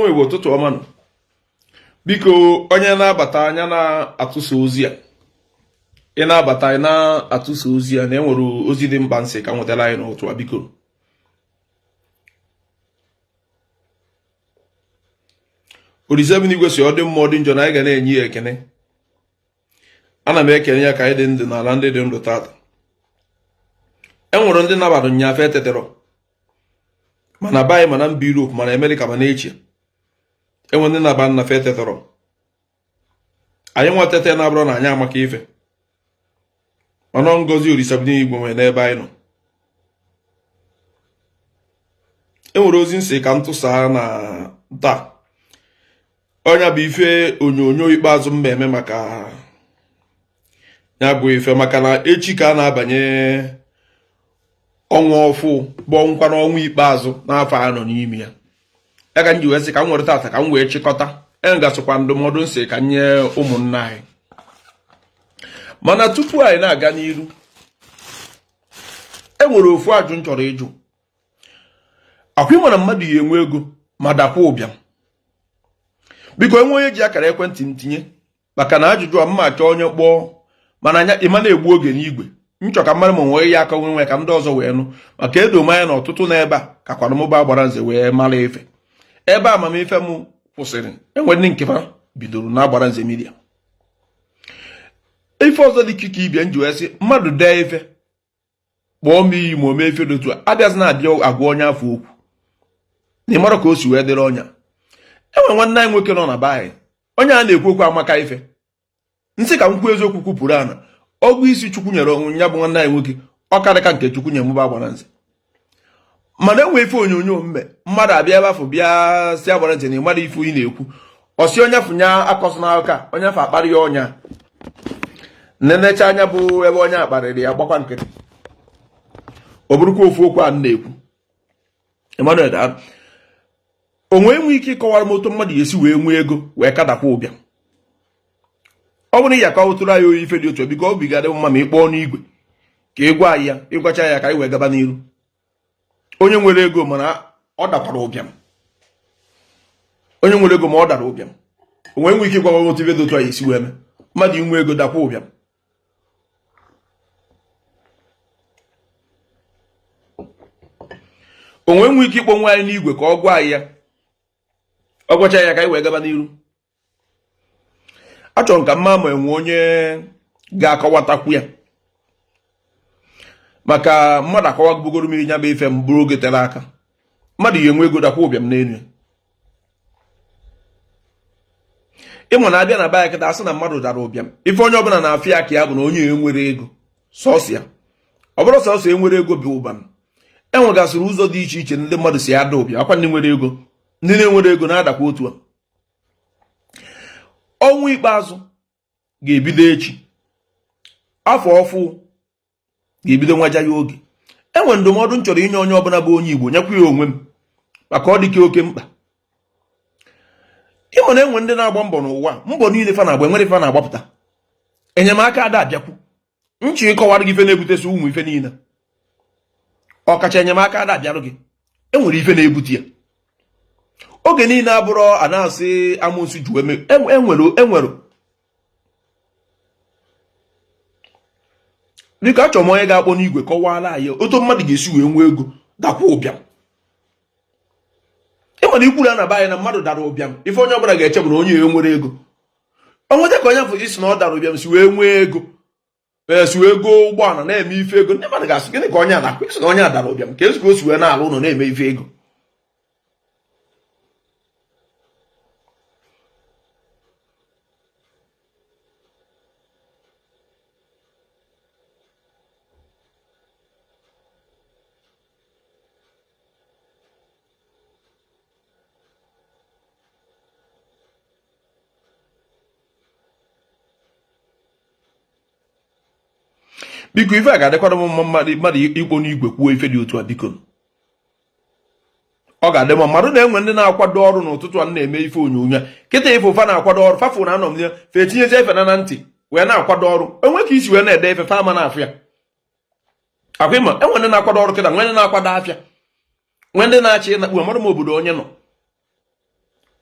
Ụmụ Igbo, ụtụtụ ọma nụ. Biko, onye na-abata anya na-atụsa ozi a, ị na-abata ị na-atụsa ozi a na enwere ozi dị mkpa m sị ka m nwetara anyị n'ụtụ a, biko. Olisa bi n'igwe sị ọ dị mma ọ dị njọ na anyị ga na-enye ya ekene. Ana m ekene ya ka anyị dị ndụ n'ala ndị dị ndụ tata. E nwere ndị nabara nya fa eteterọ, mana be anyị, mana mba Europe, mana Amerịka, mana Asia, enwe ndị naba na fa eteterọ. Anyị nwa tete na-abụrọ na anyị amaka ife, mana ngọzi Olisa bi n'igwe nwere n'ebe anyị nọ. E nwere ozi m sị ka m tụsaa na taa. Ọ nya bụ ife onyonyo ikpeazụ m eme maka ya bụ ife, maka na echi ka a na-abanye ọnwa ọfụ, bụ ọnwụkwa n'ọnwa ikpeazụ n'afọ a nọ n'ime ya. Ya ka m ji wee sị ka m were tata ka m wee chịkọta enwegasịkwa ndụmọdụ m sị ka m nye ụmụnna anyị. Mana tupu anyị na-aga n'iru, e nwere ofu ajụ m chọrọ ịjụ. Akwa ị ma na mmadụ ya enwe ego ma dakwa ụbịam? Biko, enwe onye ji akara ekwentị m tinye, maka na ajụjụ a m ma achọ onye kpọọ, mana anya ịma na-egbu oge n'igwe. M chọ ka mmadụ ma nwee ya aka nwe nwe ka ndị ọzọ wee nụ, maka edo m anya na ọtụtụ n'ebe a kakwara mụ bụ agbara nze wee mara ife. Ebe amamife m kwụsịrị, enwe ndị nke fa bidoro na agbara nze media. Ife ọzọ dị ka ibe m ji wee sị mmadụ dee ife kpọọ m iyi ma o mee ife dị otu a, abịazina abịa agwa onye afụ okwu na ị mara ka o si wee dịrị ọnya. Enwe nwanne anyị nwoke nọ na be anyị, onye a na-ekwu okwu amaka ife. M sị ka m kwuo eziokwu kwupụrụ ana ọgụ isi Chukwu nyere onwe ya bụ nwanne anyị nwoke, ọ karịka nke Chukwu nye mụ bụ agbara nze. Mana enwe ife onyonyo mme mmadụ abịa ebe afụ bịa sị agbara nze na ị mara ife ị na-ekwu, ọ sị onye afụ nya akọsị n'aka onye afụ akparị ya ọnya nenecha anya bụ ebe onye akparịrị ya gbakwa nkịtị. Ọ bụrụkwa ofu okwu a na-ekwu. Emmanuel, o nwee nwe ike ịkọwara m otu mmadụ ga-esi wee nwee ego wee ka dakwa ụbịam? Ọ bụrụ na ị ya akọwatụrụ anyị oyi ife dị otu, biko, obi ga-adị mma ma ị kpọọ n'igwe ka ị gwa anyị ya. Ị gwacha ya ka anyị wee gaba n'iru. Onye nwere ego mana ọ dakwara ụbịam, onye nwere ego ma ọ dara ụbịam, o nwee nwe ike ịgwa m otu ife dị otu anyị esi wee mee mmadụ inwe ego dakwa ụbịam? O nwee nwe ike ịkpọ nwa anyị n'igwe ka ọ gwa anyị ya? Ọ gwacha ya ka anyị wee gaba n'iru. Achọrọ m ka m ma ma enwe onye ga-akọwatakwu ya, maka mmadụ akọwabugoro m ya bụ ife m bụrụ oge tere aka. Mmadụ ya enwe ego dakwa ụbịam n'elu ya. Ịma na abịa na be anyị kịta, asị na mmadụ dara ụbịam, ife onye ọbụla na-afụ ya ka ya bụ na onye enwere ego sọsọ ya. Ọ bụrọ sọsọ enwere ego bụ ụbịam, enwegasịrị ụzọ dị iche iche ndị mmadụ si ada ụbịam. Akwa ndị nwere ego, ndị na-enwere ego na-adakwa otu a. Ọnwa ikpeazụ ga-ebido echi, afọ ọfụ ga-ebido nwaja ya oge. Enwe ndụmọdụ m chọrọ inye onye ọbụla bụ onye Igbo, nyekwa ya onwe m, maka ọ dịka oke mkpa. Ịma na enwe ndị na-agba mbọ n'ụwa, mbọ niile fa na-agba enwere ife na-agbapụta, enyemaka ada abịakwu. M chọ ịkọwara gị ife na-ebutesi ụmụ ife niile, ọkacha enyemaka ada abịarụ gị, enwere ife na-ebute ya. Oge niile abụrụ a na-asị amụsụ ju eme, enwere enwere. Biko, achọrọ m onye ga-akpọ n'igwe kọwaara anyị otu mmadụ ga-esi wee nwee ego dakwa ụbịam. Ịma na ikwuru a na be anyị na mmadụ dara ụbịam, ife onye ọbụla ga-eche bụ na onye enwere ego. O nweta ka onye afụ ị sị na ọ dara ụbịam si wee nwee ego, si wee goo ụgbọala na-eme ife ego, ndị mmadụ ga-asị gịnị ka onye a na-akụ? Ị sị na onye a dara ụbịam, ka ezi ka o si wee na-alụ ụlọ na-eme ife ego? Biko, ife a ga-adịkwara m mma mmadụ ịkpọ n'igwe kwuo ife dị otu a. Biko, ọ ga-adị mma mmadụ na-enwe ndị na-akwado ọrụ n'ụtụtụ a na-eme ife onyonyo a kịta. Ife ụfa na-akwado ọrụ, fafụ na anọ m ya, fa etinyezi efe na ntị wee na-akwado ọrụ. Enwe ka isi wee na-ede ife, fa ama na-afụ ya. Akwa ịma enwe ndị na-akwado ọrụ kịta, nwee ndị na-akwado afịa, nwee ndị na-achọ ịnakpu. Amara m obodo onye nọ.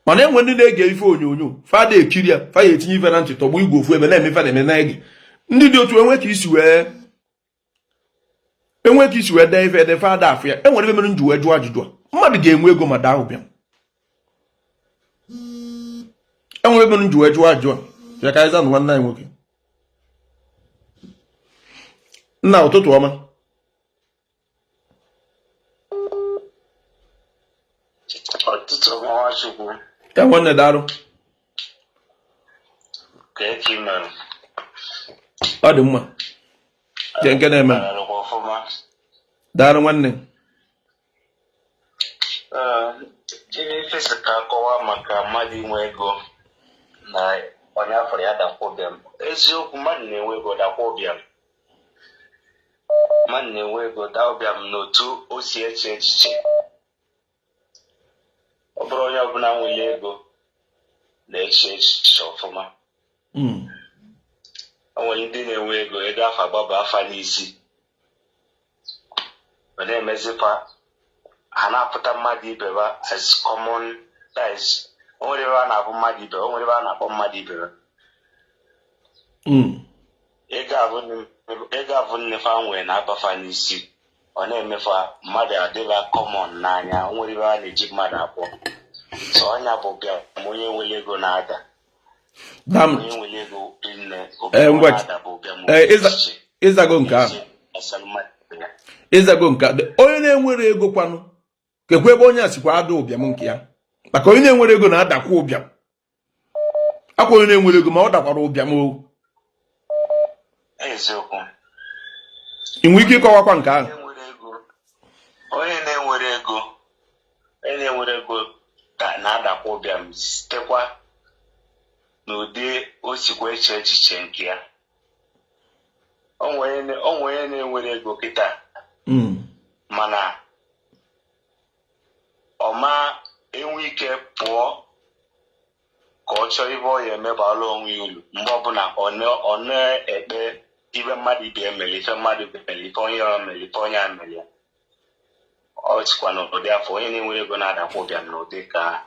Mana enwe ndị na-ege ife onyonyo, fada ekiri ya, fa ya etinye ife na ntị, tọgbọ igwe ofu ebe na-eme ife na-eme na-ege. Ndị dị otu enwe ka isi wee enwe ka isi wee dee ife ede, fada afụ ya. Enwere ife mere m ji wee jụọ ajụjụ a. Mmadụ ga-enwe ego ma daa ụbịam. Enwere ebe m ji wee jụọ ajụjụ a. Ya ka anyị zanụ nwanne anyị nwoke. Nna, ụtụtụ ọma. Ụtụtụ ọma, Nwachukwu. Ya nwanne, daalụ. Ka eke mere. Ọ dị mma. Nke nke na-eme. Ararụkwa ọfụma. Daalụ, nwanne. Ee, ife sị ka akọwa maka mmadụ inwe ego na onye afọrọ ya dakwa ụbịam. Eziokwu, mmadụ na-enwe ego dakwa ụbịam. Mmadụ na-enwe ego daa ụbịam n'otu o si eche echiche. Ọ bụrụ onye ọbụla nwere ego na-eche echiche ọfụma. O nwere ndị na-enwe ego, ego afa gbaba afa n'isi, ọ na-emezikwa ha na-apụta mmadụ ibe ha as common, that is, o nwere ebe a na-abụ mmadụ ibe, o nwere ebe a na-akpọ mmadụ ibe ha. Ego abụ nne fa nwere na-abafa n'isi, ọ na-emefa mmadụ adịba common n'anya. O nwere ebe a na-eji mmadụ akpọ. So ọnya bụ ụbịam onye nwere ego na-ada. Dam. Onye nwere ego nne Ee, ngwa. na-ada bụ ụbịam Ee, echiche. Ịzago nke ahụ. Gbasara mmadụ ibe ya. Ịzago nke ahụ. Onye na-enwere ego kwanụ, kekwa ebe onye a sikwa ada ụbịam nke ya? Maka onye na-enwere ego na-adakwa ụbịam akwa. Onye na-enwere ego ma ọ dakwara ụbịam o. Eziokwu. Ị nwere ike ịkọwakwa nke ahụ? Onye na-enwere ego, onye na-enwere ego na-adakwa ụbịam sitekwa n'ụdị o sikwa eche echiche nke ya. O nwere onye na-enwere ego kịta, mana ọ ma enwe ike pụọ ka ọ chọọ ibe ọ ya emebala onwe ya uru. Mgbe ọbụla ọ na-ekpe ibe mmadụ ibe ya mere, ife mmadụ ibe mere, ife onye ọ mere, ife onye a mere ya, ọ sikwa n'ụdị afọ onye na-enwere ego na-adakwa ụbịam n'ụdị ka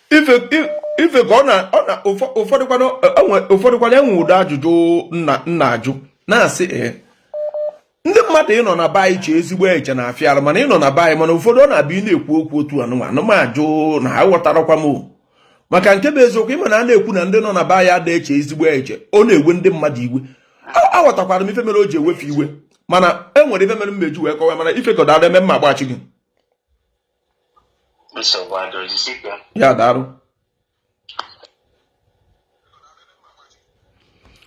Ife ife ka ọ na ụfọdụ kwanụ ụfọdụ kwanụ enwe ụdị ajụjụ nna nna ajụ na-asị, ee, ndị mmadụ ịnọ na be anyị chee ezigbo eche na-afịa arụ, mana ịnọ na be anyị, mana ụfọdụ ọ na-abịa ị na-ekwu okwu otu anụnwa anụmajụ na aghọtarakwa m o. Maka nke bụ eziokwu, ịma na a na-ekwu na ndị nọ na be anyị ada eche ezigbo eche, ọ na-ewe ndị mmadụ iwe. Aghọtakwara m ife mere o ji ewefe iwe, mana e nwere ife mere m meji wee kọwa. Mana ife kọdara eme mma agbachi gị. Nsogbu adịrọ, jisie ike. Ya, daalụ.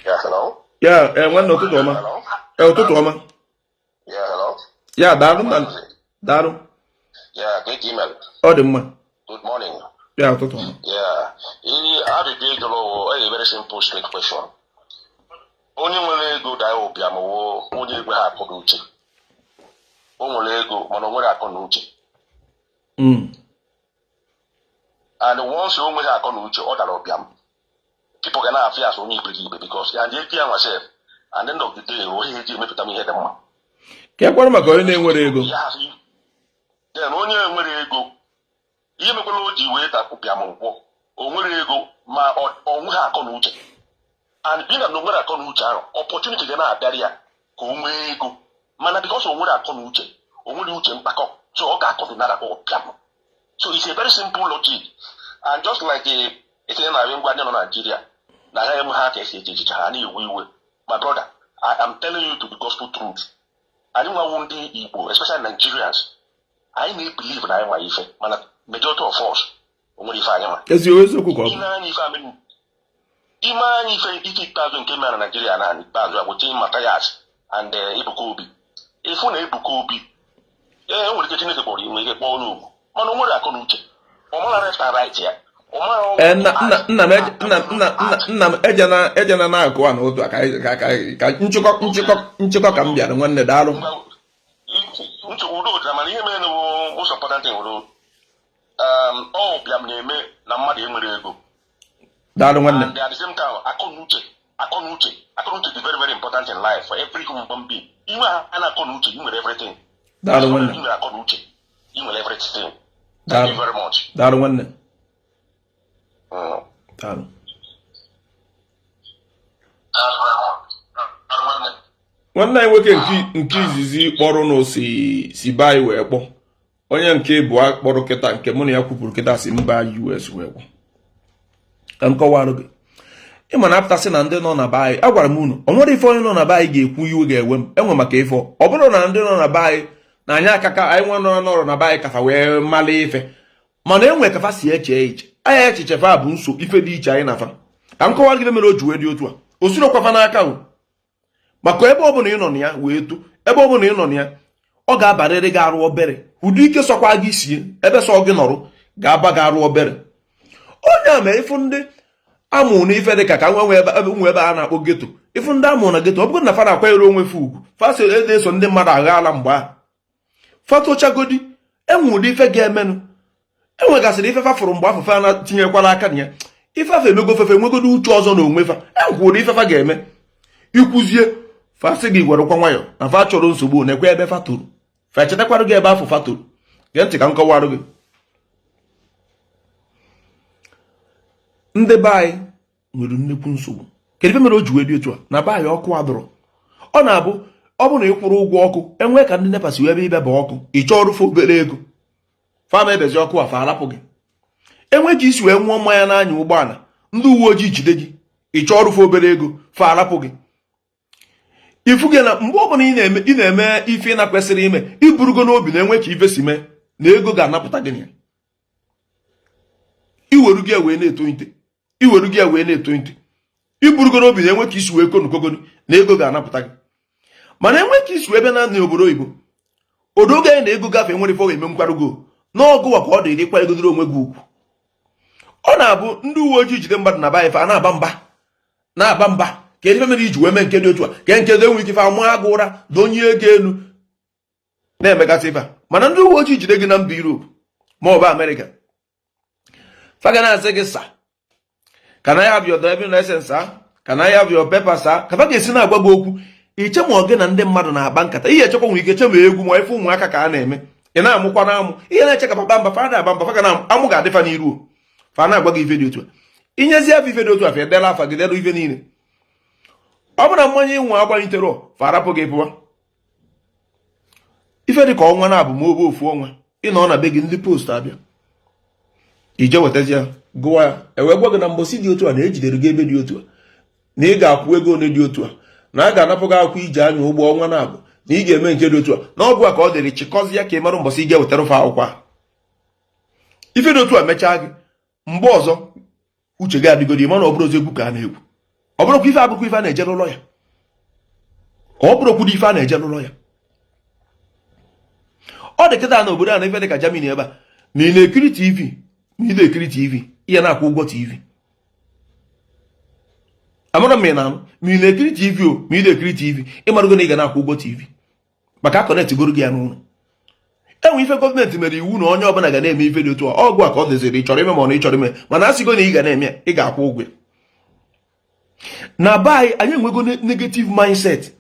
Yeah, hello? Ya, ee, nwanne, ụtụtụ ọma. Hello? Ee, ụtụtụ ọma. Yeah, hello? Ya, daalụ nna, daalụ. Yeah, great email. Ọ dị mma. Good morning. Ya, ụtụtụ ọma. Yeah. Ihe ajụjụ ị jụrụ wụ a very simple, straight question. Onye nwere ego daa ụbịam wụ onye enweghị akọ na uche. O nwere ego mana o nwere akọ na uche. And once o nweghị akọ na uche, ọ dara ụbịam. People ga na-afụ ya as onye iberibe because and ego ya nwa sef, and end of the day, o ihe eji emepụta m ihe dị mma. Ka e kwara maka onye na-enwere ego. Ya asị, then onye nwere ego, ihe mekwara o ji wee dapụbịa m ụgwọ, o nwere ego ma ọ nweghị akọ na uche, and bi na o nwere akọ na uche ahụ, opportunity ga na-abịara ya ka o nwee ego, mana because o nwere akọ na uche, o nwere uche mkpakọ, so ọ ga-akọdụ nara ụbịam. So it's a very simple logic, and just like etinye na ngwa ndị nọ Nigeria na ha enwe ha ka esi eche echiche, ha na-ewe iwe. My brother, I am telling you to the gospel truth, anyị nwawu ndị Igbo, especially Nigerians, anyị na-ebelieve na anyị nwa ife, mana majority of us, o nwere ife anyị nwa. Eziokwu ka ọ bụ. Ime anyị ife amị, ime anyị ife ife ikpeazụ nke mere na Naijiria na ikpeazụ agwụcha Mathias and Ebuka Obi. Ịfụ na Ebuka Obi, ee, o nwere ike Chineke kpọrọ, inwe ike kpọọ onye ugwu, mana o nwere akọ na uche, ọ mara left and right ya, ọ mara. Ee, nna nna nna m nna nna nna nna m, ejena na-akụ a n'otu a ka nchịkọ ka m bịara, nwanne, daalụ. Nsogbu udo ụdara, mana ihe mere na most important thing wụrụ ọ ụbịam na-eme na mmadụ enwere ego. Daalụ, nwanne. And at the same time, akọ na uche dị very, very important in life for every human being. Inwe ha na akọ na uche, ị nwere everything. Daalụ, nwanne. Ị nwere akọ na uche, ị nwere everything. Thank you very much. Daalụ nwanne. Daalụ. Nwanne anyị nwoke nke izizi kpọrọ nụ si be anyị wee kpọ. Onye nke ịbụa kpọrọ kịta, nke mụ na ya kwupụrụ kịta, si mba US wee kpọ. Ka m kọwarụ gị, ịma na apụtasị na ndị nọ na be anyị, agwara m unu, o nwere ife onye nọ na be anyị ga-ekwu iwe ga-ewe m enwe maka ife ọ bụrụ na ndị nọ na be anyị na anyị akaka anyị nwe nọ nọrọ na be anyị kafa wee mala ife, mana enwe kafa si eche eche anya echiche fa bụ nso ife dị iche anyị na fa. Ka m kọwara gị ife mere o ji wee dị otu a. O sirokwa fa n'aka o, maka ebe ọ bụla ị nọ na ya wee too, ebe ọ bụla ị nọ na ya, ọ ga-abarịrị gị arụ obere. Ụdị ike sọkwa gị sie ebe sọ gị nọrụ ga-aba gị arụ obere. Onye a ma ịfụ ndị amụ na ife dị ka nwe ebe nwe ebe a na-akpọ ghetto, ịfụ ndị amụ na ghetto, ọ bụrụ na fa na-akwanyere onwe fa ugwu, fa so ede eso ndị mmadụ agha ala mgbe ahụ fatochagodi enwe ụdị ife ga-emenụ. Enwegasịrị ife fa fụrụ mgbe afọ fa na-tinyekwala aka na ya, ife afọ emego fefe enwegodo uche ọzọ na onwe fa. Enwekwa ụdị ife fa ga-eme ikwuzie, fa sị gị werekwa nwayọ na fa chọrọ nsogbu, na-ekwe ebe fa toro, fa echetakwara gị ebe afọ fa toro. Gee ntị ka m kọwarụ gị. Ndị be anyị nwere nnukwu nsogbu. Kedu ife mere o ji wee dị otu a? Na be anyị ọkụ adụrọ. Ọ na-abụ ọ bụ na ị kwụrụ ụgwọ ọkụ, enwee ka ndị NEPA si wee ebe ibeba ọkụ, ị chọọ ọrụ obere ego, fa ma ebezi ọkụ a, fa arapụ gị. Enwe ji isi wee ṅụọ mmanya n'anya ụgbọala, ndị uwe ojii jide gị, ị chọọ ọrụ obere ego, fa arapụ gị. Ifu gị na mgbe ọbụla ị na-eme ị na-eme ife ị na-kwesịrị ime, iburugo n'obi na enwe ka ife si mee na ego ga-anapụta gị na ya. Iweru gị wee na-etolite, iweru gị wee na-etolite, iburugo n'obi na enwe ka isi wee konukogoni na ego ga-anapụta gị. Mana enwe ka isi wee bịa na obodo oyibo, odoge na ego gafee nwere ife ọ ga-eme nkwarugo n'ọgụwa ka ọ dị ịkwa egodoro onwe gị ugwu. Ọ na-abụ ndị uwe ojii jide mmadụ na be fa na-aba mba, na-aba mba, ka ife mere iji wee mee nke dị otu a, ka nke dị enwe ike ife amụ agụ ụra donye ego elu na-emegasị ife a. Mana ndị uwe ojii jide gị na mba Europe ma ọ bụ Amerịka, fa ga na-asị gị, "Sir, can I have your driving license? Sir, can I have your paper, sir?" Ka fa ga-esi na-agwa gị okwu, iche ma ọ gị na ndị mmadụ na-akpa nkata. Ihe echekwa nwere ike che ma egwu ma ife ụmụaka ka a na-eme, ị na-amụkwa na-amụ ihe na-eche ka papa mba fa na-aba mba, fa ga na amụ ga-adị fa n'iru, fa na-agwa gị ife dị otu a. Inyezi afa ife dị otu a, fa edela afa gị, dere ife niile. Ọ bụrụ na mmanya ịnwe agbanyitero, fa arapụ gị pụwa. Ife dị ka ọnwa na-abụ ma obe ofu ọnwa ị nọ na be gị, ndị post abịa, ije wetazi ya, gụwa ya, ewee gwa gị na mbosi dị otu a na ejidere gị ebe dị otu a, na ị ga-akwụ ego one dị otu a, na a ga-anapụ gị akwụkwọ iji anya ụgbọ ọnwa na-abụ, na ị ga-eme nke dị otu a, na ọgwụ a ka ọ dịrị chịkọzi ya ka ị mara mbọsị ị ga-ewetara fa akwụkwọ a. Ife dị otu a mechaa gị mgbe ọzọ, uche gị adịgodi mana ọ bụrụ ozi egwu ka a na-egwu, ọ bụrụkwa ife abụkwa ife a na-eje n'ụlọ ya, ọ bụrụkwudo ife a na-eje n'ụlọ ya. Ọ dị kịta na obodo a na ife dị ka Germany ebe a, ma ị na-ekiri TV, ma ị na-ekiri TV, ihe na-akwụ ụgwọ TV. Amara m ị na-anụ, ma ị na-ekiri TV o, ma ị na-ekiri TV, ịmarago na ị ga na-akwụ ụgwọ TV maka a connect goro gị ya n'ụlọ. Enwe ife gọọmenti mere iwu na onye ọbụla ga na-eme ife dị otu a. Ọgwụ a ka ọ dịziri, ị chọrọ ime ma ọ na ị chọrọ ime, mana a sịgo na ị ga na-eme ya, ị ga-akwụ ụgwọ ya. Na be anyị, anyị enwego negative mindset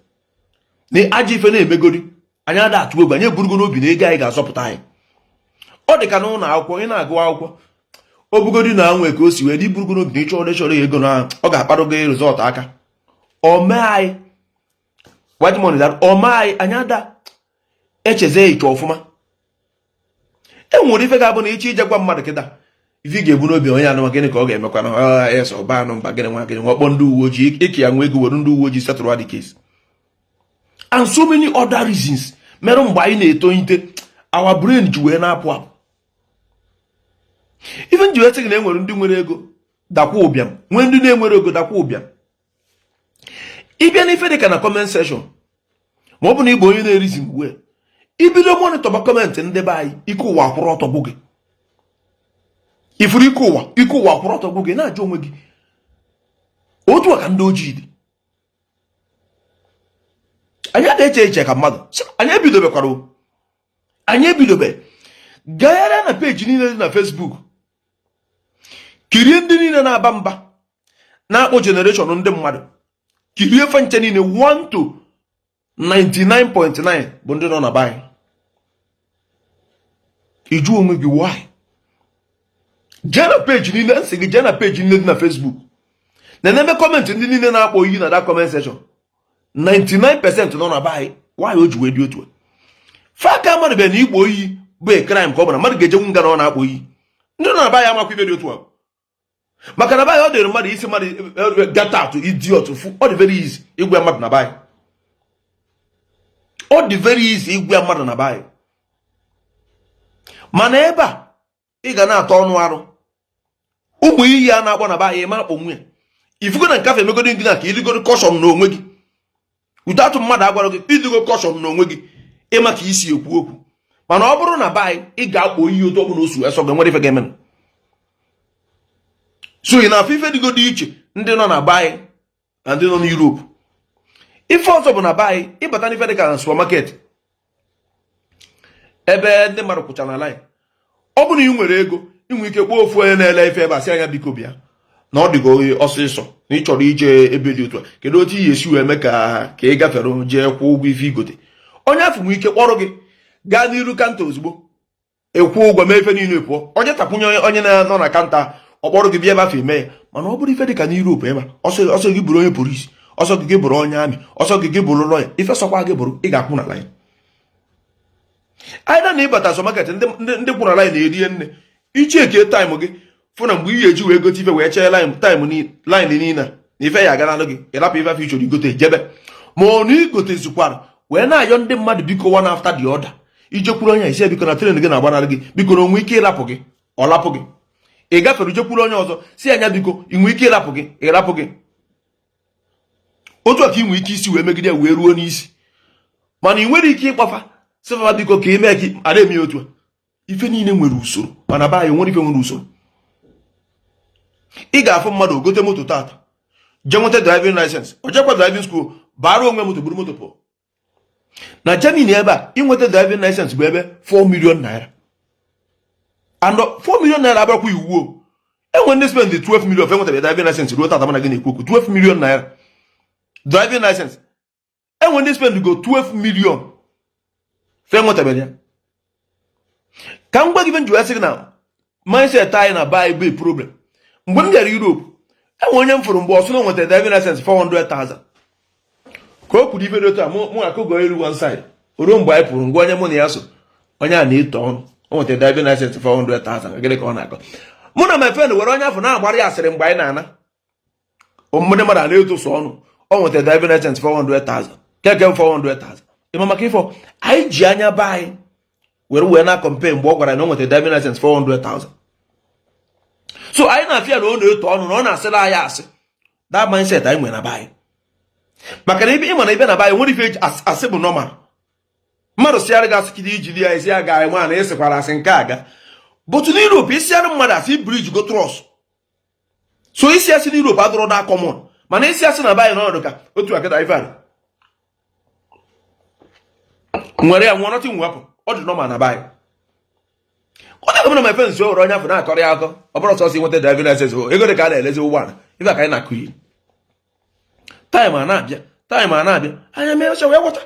na ajọ ife na-emegori, anyị ada atụ egwu, anyị eburugo n'obi na ego anyị ga-azọpụta anyị. Ọ dị ka n'ụlọ akwụkwọ, ị na-agụ akwụkwọ, obugodi na anwe ka o si wee dị, iburugo n'obi na ịchọrọ chọrọ ego na ọ ga-akparụ gị result aka. O mee anyị white money, o mee anyị, anyị ada echeze iche ọfụma. E nwere ife ga-abụ na ịchọ ije gwa mmadụ kịta ife ị ga-ebu n'obi, onye anụ gịnị ka ọ ga-emekwa na es ọba anụ mba gịnị nwa gịnị nwa kpọọ ndị uwe ojii ike ya nwa ego were ndị uwe ojii setụrụ the case and so many other reasons mere mgbe anyị na-etolite our brain ji wee na-apụ apụ. Ife nji wee sị gị na e nwere ndị nwere ego dakwa ụbịam, nwee ndị na-enwere ego dakwa ụbịam. Ịbịa n'ife dị ka na comment section, ma ọ bụ na ị bụ onye na-erizi mgbe ibido monitorba comment ndị be anyị, ike ụwa akwụrụ ọtọ gwụ gị. Ifuru ike ụwa, ike ụwa akwụrụ ọtọ gwụ gị, na-ajụ onwe gị otu a ka ndị ojii dị. Anyị na-eche eche ka mmadụ, anyị ebidobekwara, anyị ebidobe. Gagharịa na peji niile dị na Facebook, kirie ndị niile na-aba mba na-akpọ generation ndị mmadụ, kirie fa nche niile, 1 to 99.9 bụ ndị nọ na be anyị. Ịjụ onwe gị why? Jee na page niile, nsị gị jee na page niile dị na Facebook na ebe comment ndị niile na-akpọ iyi na that comment section, 99% nọ na be anyị. Nwaanyị o ji wee dị otu a, faka mmadụ bịa na ikpo iyi bụ a crime, ka ọ bụ na mmadụ ga-ejenwu nga na ọ na-akpọ iyi. Ndị nọ na be anyị amakwa ibe dị otu a, maka na be anyị, ọ dịrị mmadụ isi mmadụ "Get out, idiot." Fu, ọ dị very easy ịgwa mmadụ na be anyị. Ọ dị very easy ịgwa mmadụ na be anyị. Mana ebe a ị ga na-atọ ọnụ arụ ụmụ iyi a na-akpọ na be anyị, ma akpọ nwunye ifugo na nkafe emegodi gị na ka idigoro caution n'onwe gị. Udo mmadụ agwara gị, idigo caution n'onwe gị, ịma ka isi ekwu okwu. Mana ọ bụrụ na be anyị, ị ga-akpọ iyi otu ọbụla osu esọ gị, nwere ife ga-eme. So ị na-afụ ife dịgo dị iche ndị nọ na be anyị na ndị nọ n'Europe. Ife ọzọ bụ na be anyị, ịbata n'ife dịka na supermarket ebe ndị mmadụ kwụcha na line, ọ bụrụ na ị nwere ego, ị nwere ike kpọọ ofu onye na-ele ife ebe a, sị anya, "Biko bịa, na ọ dịgo ọsịsọ na ị chọrọ ije ebe dị otu a, kedu otu ị ga-esi wee mee ka ị gafere jee kwụọ ụgwọ ife igote?" Onye afọ nwere ike kpọrọ gị gaa n'iru counter ozugbo, ekwuo ụgwọ, mee ife niile, pụọ. Onye takwunye onye na-nọ na counter, ọ kpọrọ gị bịa ebe afọ eme ya. Mana ọ bụrụ ife dị ka n'Europe ebe a, ọsọ ọsọ gị bụrụ onye polisi, ọsọ gị gị bụrụ onye army, ọsọ gị gị bụrụ lawyer, ife sọkwa gị bụrụ, ị ga-akwụ na line. Anyị na ịbata supermarket, ndị kwụ na line na-erie nne. Icheke time gị, fụ na mgbe ị ga-eji wee gote ife wee chee line time line niile na ife ya aga n'alụ gị, ịrapụ ife afọ ị chọrọ igote jebe. Ma ọ na igotezikwara wee na-ayọ ndị mmadụ, "Biko," one after the other, ijekwuru onye isi, "Biko, na train gị na-agbanarị gị, biko, na onwe ike ịrapụ gị?" Ọ lapụ gị. Ị gafere, jekwuru onye ọzọ, si anya, "Biko, ị nwee ike ịrapụ gị?" Ịrapụ gị. Otu a ka ị nwee ike isi wee megide ya wee ruo n'isi. Mana ị nwere ike ịkpọfa sịfafa, "Biko, ka ị mee ka a na-eme ya." Otu a ife niile nwere usoro, mana be anyị nwere ife nwere usoro. Ị ga-afụ mmadụ ogote moto tata, jee nweta driving license, o jekwa driving school, bara onwe moto, buru moto pụọ. Na Germany ebe a, inweta driving license bụ ebe 4 million naira, and 4 million naira abụrụkwa iwu o. Enwe ndị spend 12 million enwetabe driving license ruo tata. Mana gị na-ekwu okwu 12 million naira driving license, enwe ndị spend go 12 million fe enwetabere ya. Ka m gwa gị ife nji wee sị gị na mindset anyị na be anyị bụ problem. Mgbe m bịara Europe, enwe onye m fụrụ mgbe ọsụ na o nwetara driving license 400,000. Ka o kwuru ife dị otu a, mụ akụgo elu one side. O ruo mgbe anyị pụrụ, ngwa, onye mụ na ya so, onye a na-eto ọnụ, o nwetara driving license 400,000, gịnị ka ọ na-akọ? Mụ na my friend were onye afọ na-agbara ya asịrị. Mgbe anyị na-ana, ndị mmadụ a na-eto so ọnụ, o nwetara driving license 400,000, keke 400,000. Ịma maka ifo anyị ji anya be anyị were wee na compare mgbe ọ gwara na o nwetara driving license 400,000. So anyị na-afịa na ọ na-eto ọnụ, na ọ na-asịrị anyị asị. That mindset anyị nwere na be anyị, maka na ibe ịma na ibe na be anyị nwere ife eji asị bụ normal. Mmadụ sịarị gị asị kide ijiri ya esi aga anyị nwa na ịsịkwara asị nke aga. But n'Europe, isiarị mmadụ asị breach go trust. So isi asị n'Europe adịrọ da common, mana isi asị na be anyị n'ọnọdụ ka otu akịta ife a nwere ya nwụọ, nothing wepụ, ọ dị normal na be anyị. Ọ na-agụ na my friends were onye afọ na-akọrọ ya akọ. Ọ bụrụ sọsọ nweta driving license, ego dị ka a na-elezi ụgbọala ife a ka anyị na-akụ iyi. Time a na-abịa, time a na-abịa, anya mee ọcha wee ghọta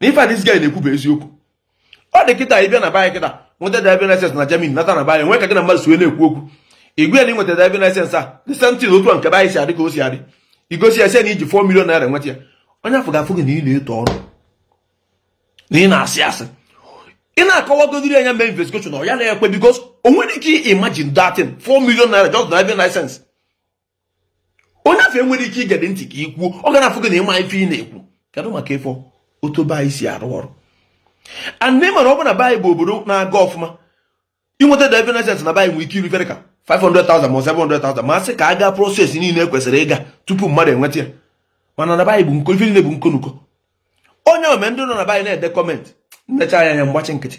na ife a this guy na-ekwu bụ eziokwu. Ọ dị kịta, ịbịa na be anyị kịta, nweta driving license na Germany, nata na be anyị, nwee ka gị na mmadụ si wee na-ekwu okwu, igwe ya na ịnweta driving license a, the same thing, otu a nke be anyị si adị ka o si adị, igosi ya sị na iji 4 million naira nweta ya, onye afọ ga-afụ gị na ị na-eto ọnụ, na ị na-asị asị. Ị na-akọwagodiri anya, mee investigation, ọ ya na-ekwe, because o nwere ike imagine that thing, 4 million naira just driving license. Onye afọ enwere ike igede ntị ka ị kwuo, ọ ga na-afụ gị na ịma ife ị na-ekwu. Kedu maka ịfọ otu be anyị si arụ ọrụ? And ị mara, ọ bụ na be anyị bụ obodo na-aga ọfụma, inweta driving license na be anyị nwere ike iru ka 500,000 ma 700,000, ma sị ka a gaa process niile ekwesịrị ịga tupu mmadụ enweta ya. Mana na be anyị bụ nko, ife niile bụ nkonuko. Onye ome ndị nọ na be anyị na-ede comment, nlecha anya anya mgbachi nkịtị.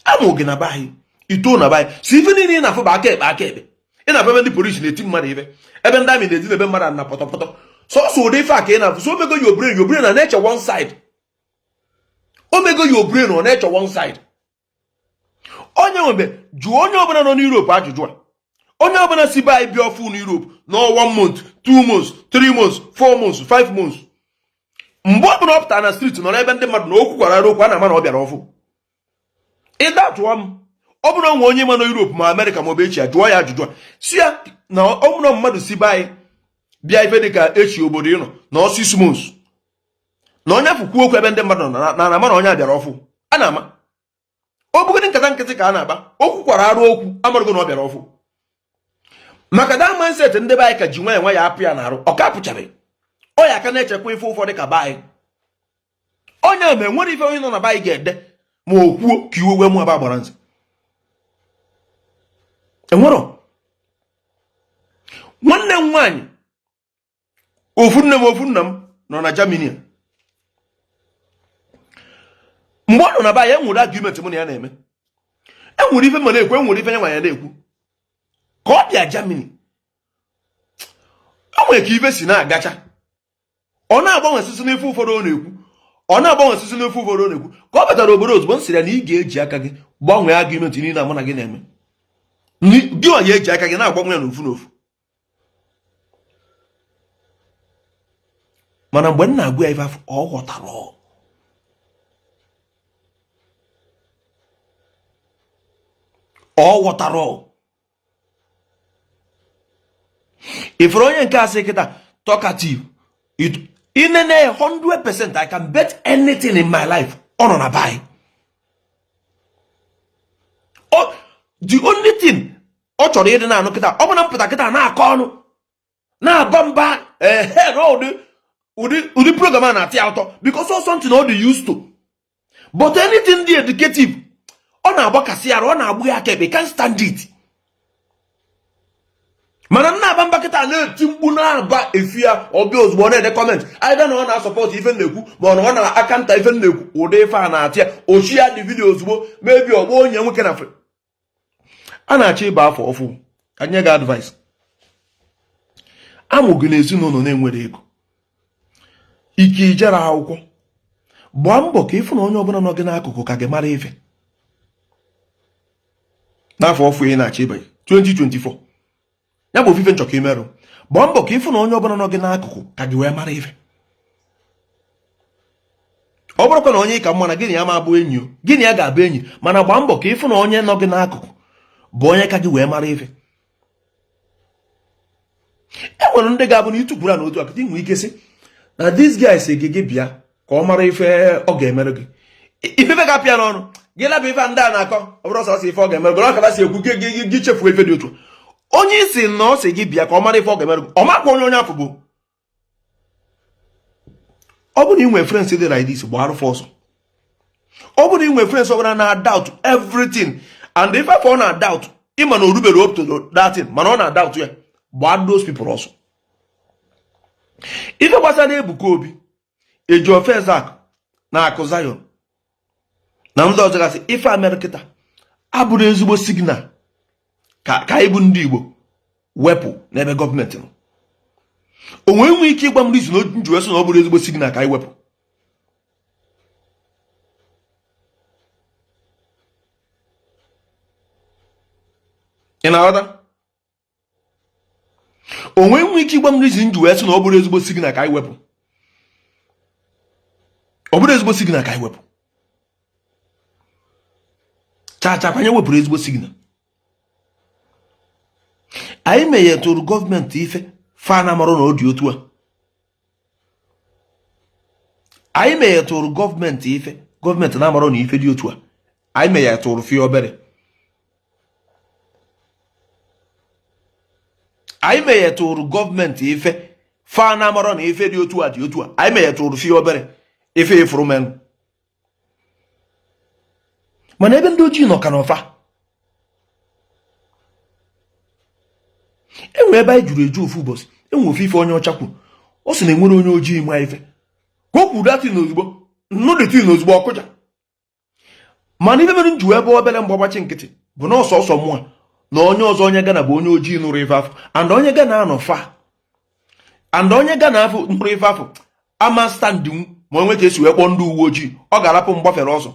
Amụ gị na be anyị, ito na be anyị, si ife niile ị na-afụ bụ aka ekpe, aka ekpe. Ị na-afụ ebe ndị polisi na-eti mmadụ ife, ebe ndị army na-eti ebe mmadụ na pọtọpọtọ. Sọsọ ụdị ife a ka ị na-afụ. So omego your brain, your brain na na-eche one side. Omego your brain, ọ na-eche one side. Onye nwebe jụọ onye ọbụla nọ n'Europe ajụjụ a. Onye ọbụla si be anyị bịa ọfụ n'Europe nọ one month, 2 months, 3 months, 4 months, 5 months, mgbe ọbụla ọ pụtara na street, nọrọ ebe ndị mmadụ na okwu gwara okwu, a na-ama na ọ bịara ọfụ. Ịda tụọ m, Ọ bụrụ nwe onye ma nọ Europe ma Amerịka ma ọ bụ Asia, jụọ ya ajụjụ a, si ya na ọ bụrụ mmadụ si be anyị bịa ife dị ka echi obodo ịnọ na ọ 6 months na onye afụ kwuo okwu ebe ndị mmadụ nọ na na ama na onye a bịara ọfụ, a na-ama. Ọ bụgodị nkata nkịtị ka a na-akpa, okwu kwara arụ okwu, amarugo na ọ bịara ọfụ, maka that mindset ndị be anyị ka ji nwayọ nwayọ apụ ya na-arụ. Ọ ka apụchabeghị, ọ ya aka na-echekwa ife ụfọdụ ka be anyị. Onye ma enwere ife onye nọ na be anyị ga-ede ma o kwuo ka iwe wee mụ ebe agbara nze enwero. Nwanne m nwaanyị, ofu nne m ofu nna m, nọ na Germany. Mgbe ọ nọ na be anyị, enwere argument mụ na ya na-eme, enwere ife ma na-ekwu, enwere ife nye nwaanyị na-ekwu. Ka ọ bịa Germany, o nwere ka ife si na-agacha, ọ na-agbanwe sisi n'ife ụfọdụ ọ na-ekwu, ọ na-agbanwe sisi n'ife ụfọdụ ọ na-ekwu. Ka ọ batara obodo, ozugbo m sịrị ya na ị ga-eji aka gị gbanwee argument niile mụ na gị na-eme, gị ọ ya eji aka gị na-agbanwe ya n'ofu n'ofu. Mana mgbe m na-agwa ya ife afụ, ọ ghọtara. Ọ ghọtara. Ifuru onye nke asị kịta talkative inene 100%, I can bet anything in my life ọ nọ na be anyị. The only thing ọ chọrọ ịdị na-anụ kịta, ọ bụ na mpụta kịta na-akọ ọnụ na-aba mba, ehe, na ụdị ụdị ụdị program a na-atị ya ụtọ, because ọ something ọ dị used to. But anything dị educative, ọ na-agbakasị arụ, ọ na-agbụ ya aka ekpe, can't stand it. Mana nna aba mba kịta na-eti mkpu na-aba efi ya, ọbịa ozugbo ọ na-ede comment, either na ọ na-asupport ife na-ekwu ma ọ na ọ na-aka nta ife na-ekwu. Ụdị ife a na-atị ya, ochi ya dị video ozugbo mebi ọgbọ onye nwoke na a na-achọ ịba afọ ọfụ. Ka nye gị advice: amụ gị n'ezinụlọ na-enwere ego, ike ijere akwụkwọ, gbaa mbọ ka ịfụ na onye ọbụla nọ gị n'akụkụ ka gị mara ife n'afọ ọfụ ị na-achọ ịbanye 2024. Ya bụ ofufe nchọ ka imerụ. Gbaa mbọ ka ịfụ na onye ọbụla nọ gị n'akụkụ ka gị wee mara ife. Ọ bụrụkwa na onye ka mma na gị na ya ma abụ enyi, gị na ya ga-abụ enyi, mana gbaa mbọ ka ịfụ na onye nọ gị n'akụkụ bụ onye ka gị wee mara ife. E nwere ndị ga-abụ na ịtụkwuru na otu akụkụ, inwe ike sị na this guy si gị gị bịa ka ọ mara ife ọ ga-emere gị. Ifefe ga-apịa n'ọnụ gị, labụ ife ndị a na-akọ, ọ bụrụ sọsọ ife ọ ga-emere gị, ọ kaba si ekwu gị gị gị chefuo ife dị otu onye isi na ọ sị gị bịa ka ọ mara ife ọ ga-emere gị. Ọ makwa onye onye afọ bụ. Ọ bụrụ na ị nwere friends dị like this, gbara ọsọ. Ọ bụrụ na ị nwere friends ọbụla na-doubt everything, and if afọ ọ na-doubt, ịma na o rubere up to that thing, mana ọ na-doubt ya, gbaa those people ọsọ. Ife gbasara Ebuka Obi, Ejiofor Ezeaku na Akụ Zion na ndị ọzọ gasị, ife Amerịkịta abụrụ ezigbo signal ka ka anyị bụ ndị Igbo wepụ n'ebe gọọmenti nọ. O nwee nwee ike ịgwa m reason o ji wee sị na ọ bụrụ ezigbo signal ka anyị wepụ? Ị na-aghọta? O nwee nwee ike ịgwa m reason ji wee sị na ọ bụrụ ezigbo signal ka anyị wepụ? Ọ bụrụ ezigbo signal ka anyị wepụ chacha kwanye, wepụrụ ezigbo signal. Anyị menyetụrụ gọọmenti ife fa na marụ na ọ dị otu a. Anyị menyetụrụ gọọmenti ife gọọmenti na-amarụ na ife dị otu a. Anyị menyetụrụ fie obere. Anyị menyetụrụ gọọmenti ife fa na-amarụ na ife dị otu a dị otu a. Anyị menyetụrụ fie obere ife ifuru menụ, mana ebe ndị ojii nọ ka n'ọfa enwe ebe anyị juru eju. Ofu ụbọchị, enwe ofu ife onye ọcha kwuru, ọ sị na enwere onye ojii ma ife. Ka o kwuru datin ozugbo, nnụ detin ozugbo ọkụja. Mana ife mere m ji wee bụ obere mgbagbachi nkịtị bụ na ọsọsọ mụa na onye ọzọ, onye Gana bụ onye ojii nụrụ ife afọ, and onye Gana anọ fa, and onye Gana afọ nụrụ ife afọ ama stand ma onwe ka esi wee kpọọ ndị uwe ojii, ọ ga-arapụ m gbafere ọsọ.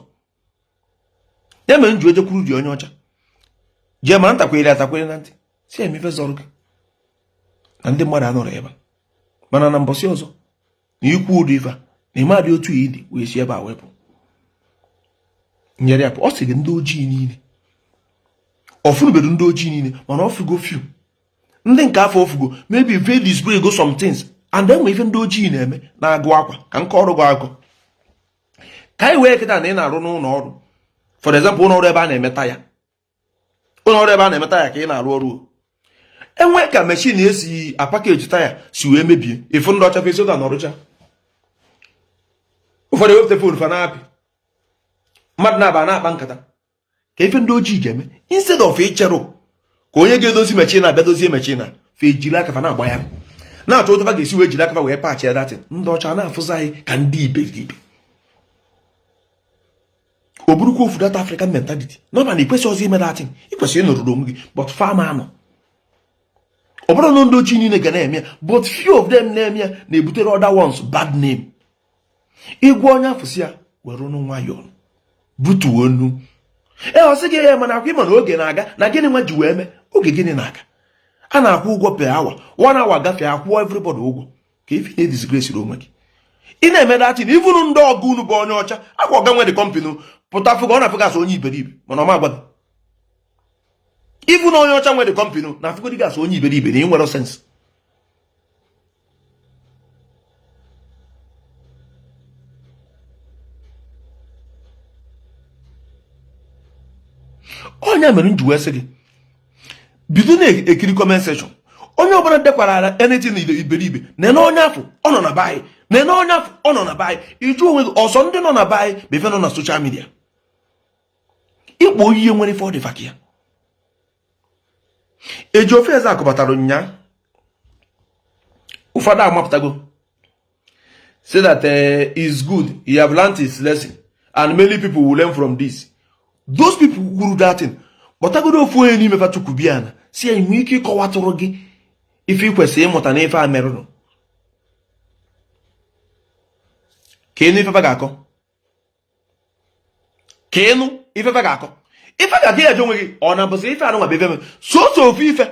Ya mere m ji ejekwuru dị onye ọcha jee ma ntakwere atakwere na ntị si eme ife zọrọ gị na ndị mmadụ anọrọ ebe a, mana na mbọsị ọzọ na ikwu ụdị ife a na ịma dị otu ịdị wee si ebe a wepụ nyere ya pụ. Ọ sị gị ndị ojii niile Ọfụnubedu ndị ojii niile, mana ọfụgo few ndị nke afọ ofugo, maybe ve display go some things and enwe ife ndị ojii na-eme na-agụ akwa ka nke ọrụ gụ agụ ka anyị wee kịta na ị na-arụ n'ụlọ ọrụ. For example, ụlọ ọrụ ebe a na-eme taya, ụlọ ọrụ ebe a na-eme taya ka ị na-arụ ọrụ. Enwe ka machine esi apakeji taya si wee mebie, ịfụ ndị ọcha fesi ụda na ọrụcha, ụfọdụ ewepụta phone fa na-apị mmadụ na-aba na-akpa nkata ka ife ndị ojii ga-eme. Instead of ịcherụ ka onye ga-edozi machine abịa dozie machine, fa ejiri aka fa na-agba ya, na-achọ otu fa ga-esi wee jiri aka fa wee patch ya that thing. Ndị ọcha na-afụzi anyị ka ndị iberibe. O burukwa ofu that African mentality nọ na ikwesị ọzọ ime that thing, ikwesịrị ịnọrọ onwe gị, but fama anọ. Ọ bụrụ na ndị ojii niile ga na-eme ya, but few of them na-eme ya na-ebutere other ones bad name. Ịgwa onye afụsị ya were ọnụ nwayọọ butuo onu ee, ọ sị gị ya mana akwa ịma na oge na-aga na gịnị nwa ji wee mee oge gịnị na-aga. A na-akwụ ụgwọ per hour, one hour gafee, akwụọ everybody ụgwọ. Ka ife na-edisgrace onwe gị ị na-eme that thing. Even ndị ọgụ unu bụ onye ọcha akwa ọga nwe dị company pụta fụga, ọ na-afụgasị onye iberibe, mana ọ ma agwa gị. Even onye ọcha nwe dị company na-afụgodi gasị onye iberibe na ị nwere sense. Onye mere m ji wee sị gị bido na-ekiri comment section. Onye ọbụla dekwara ara anything iberibe, nene onye afọ ọ nọ na be anyị, nene onye afọ ọ nọ na be anyị. Ịjụ onwe gị, ọsọ ndị nọ na be anyị bụ ife nọ na social media ịkpọ oyiye nwere ife ọ dịfa ka ya. Eji ofe eze akụbatara ụnyaa, ụfọdụ amapụtago say that is good, he have learned his lesson and many people will learn from this. Those people kwuru that thing, kpọtagodo ofu onye n'ime fa tukwubia na si ya nwee ike ịkọwatụrụ gị ife ị kwesịrị ịmụta n'ife a merụrụ, ka ịnụ ifefa ga-akọ, ka ịnụ ifefa ga-akọ, ife ga-akọ. Ya jụ onwe gị, ọ na-abụsị ife anụnwa bụ ife mere soso ofu ife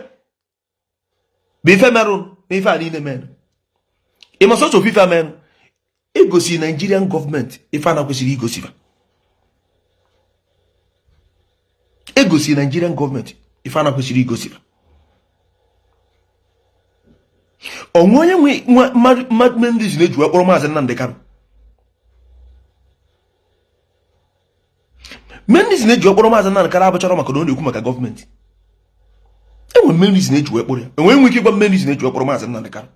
bụ ife merụ na ife a niile merụ. Ịma soso ofu ife a merụ egosi Nigerian gọọmenti ife a na-kwesịrị igosi fa, egosi Nigerian gọọmenti ife a na-kwesịrị igosi fa. Onwe onye nwe mmadụ ndị na-eji wee kpọrọ Maazị Nnamdi Kanu, main reason eji wee kpọrọ Maazị Nnamdi Kanu abụchara maka na ọ na-ekwu maka gọọmenti. Enwe main reason eji wee kpọrọ ya. Enwe nwe ike ịgwa main reason eji wee kpọrọ Maazị Nnamdi Kanu?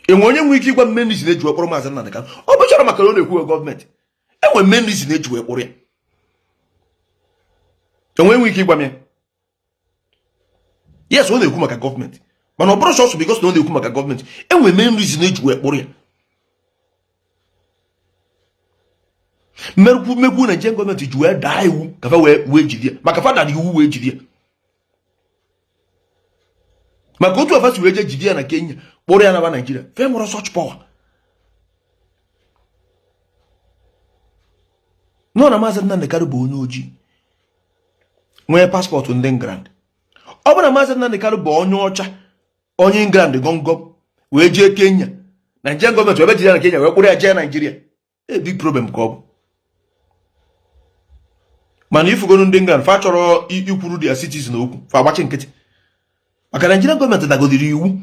Enwe onye nwe ike ịgwa main reason eji wee kpọrọ Maazị Nnamdi Kanu? Ọ bụchara maka na ọ na-ekwu gọọmenti. Enwe main reason eji wee kpọrọ ya. Enwe nwe ike ịgwa m ya? Yes, ọ na-ekwu maka gọọmenti, mana ọ bụrụ sọsọ because na ọ na-ekwu maka gọọmenti. Enwe main reason eji wee kpọrọ ya. Mmerukwu mmekwu Nigerian gọọmenti ji wee daa iwu ka fa wee jide ya, maka fa dara iwu wee jide ya, maka otu afa si wee jee jide ya na Kenya, kpọrọ ya naba Naijiria, fe nwere such power nọ na Maazị Nnamdi Kanu bụ onye ojii nwee passport ndị England. Ọ bụrụ na Maazị Nnamdi Kanu bụ onye ọcha, onye England gọngọm, wee jee Kenya, Nigerian gọọmenti wee jide ya na Kenya wee kpụrụ ya jee Naijiria, a big problem ka ọ bụ. Mana ifugonu ndị England fa chọrọ ikwuru their citizen okwu, fa agbachi nkịtị, maka Nigerian gọọmenti dagodiri iwu,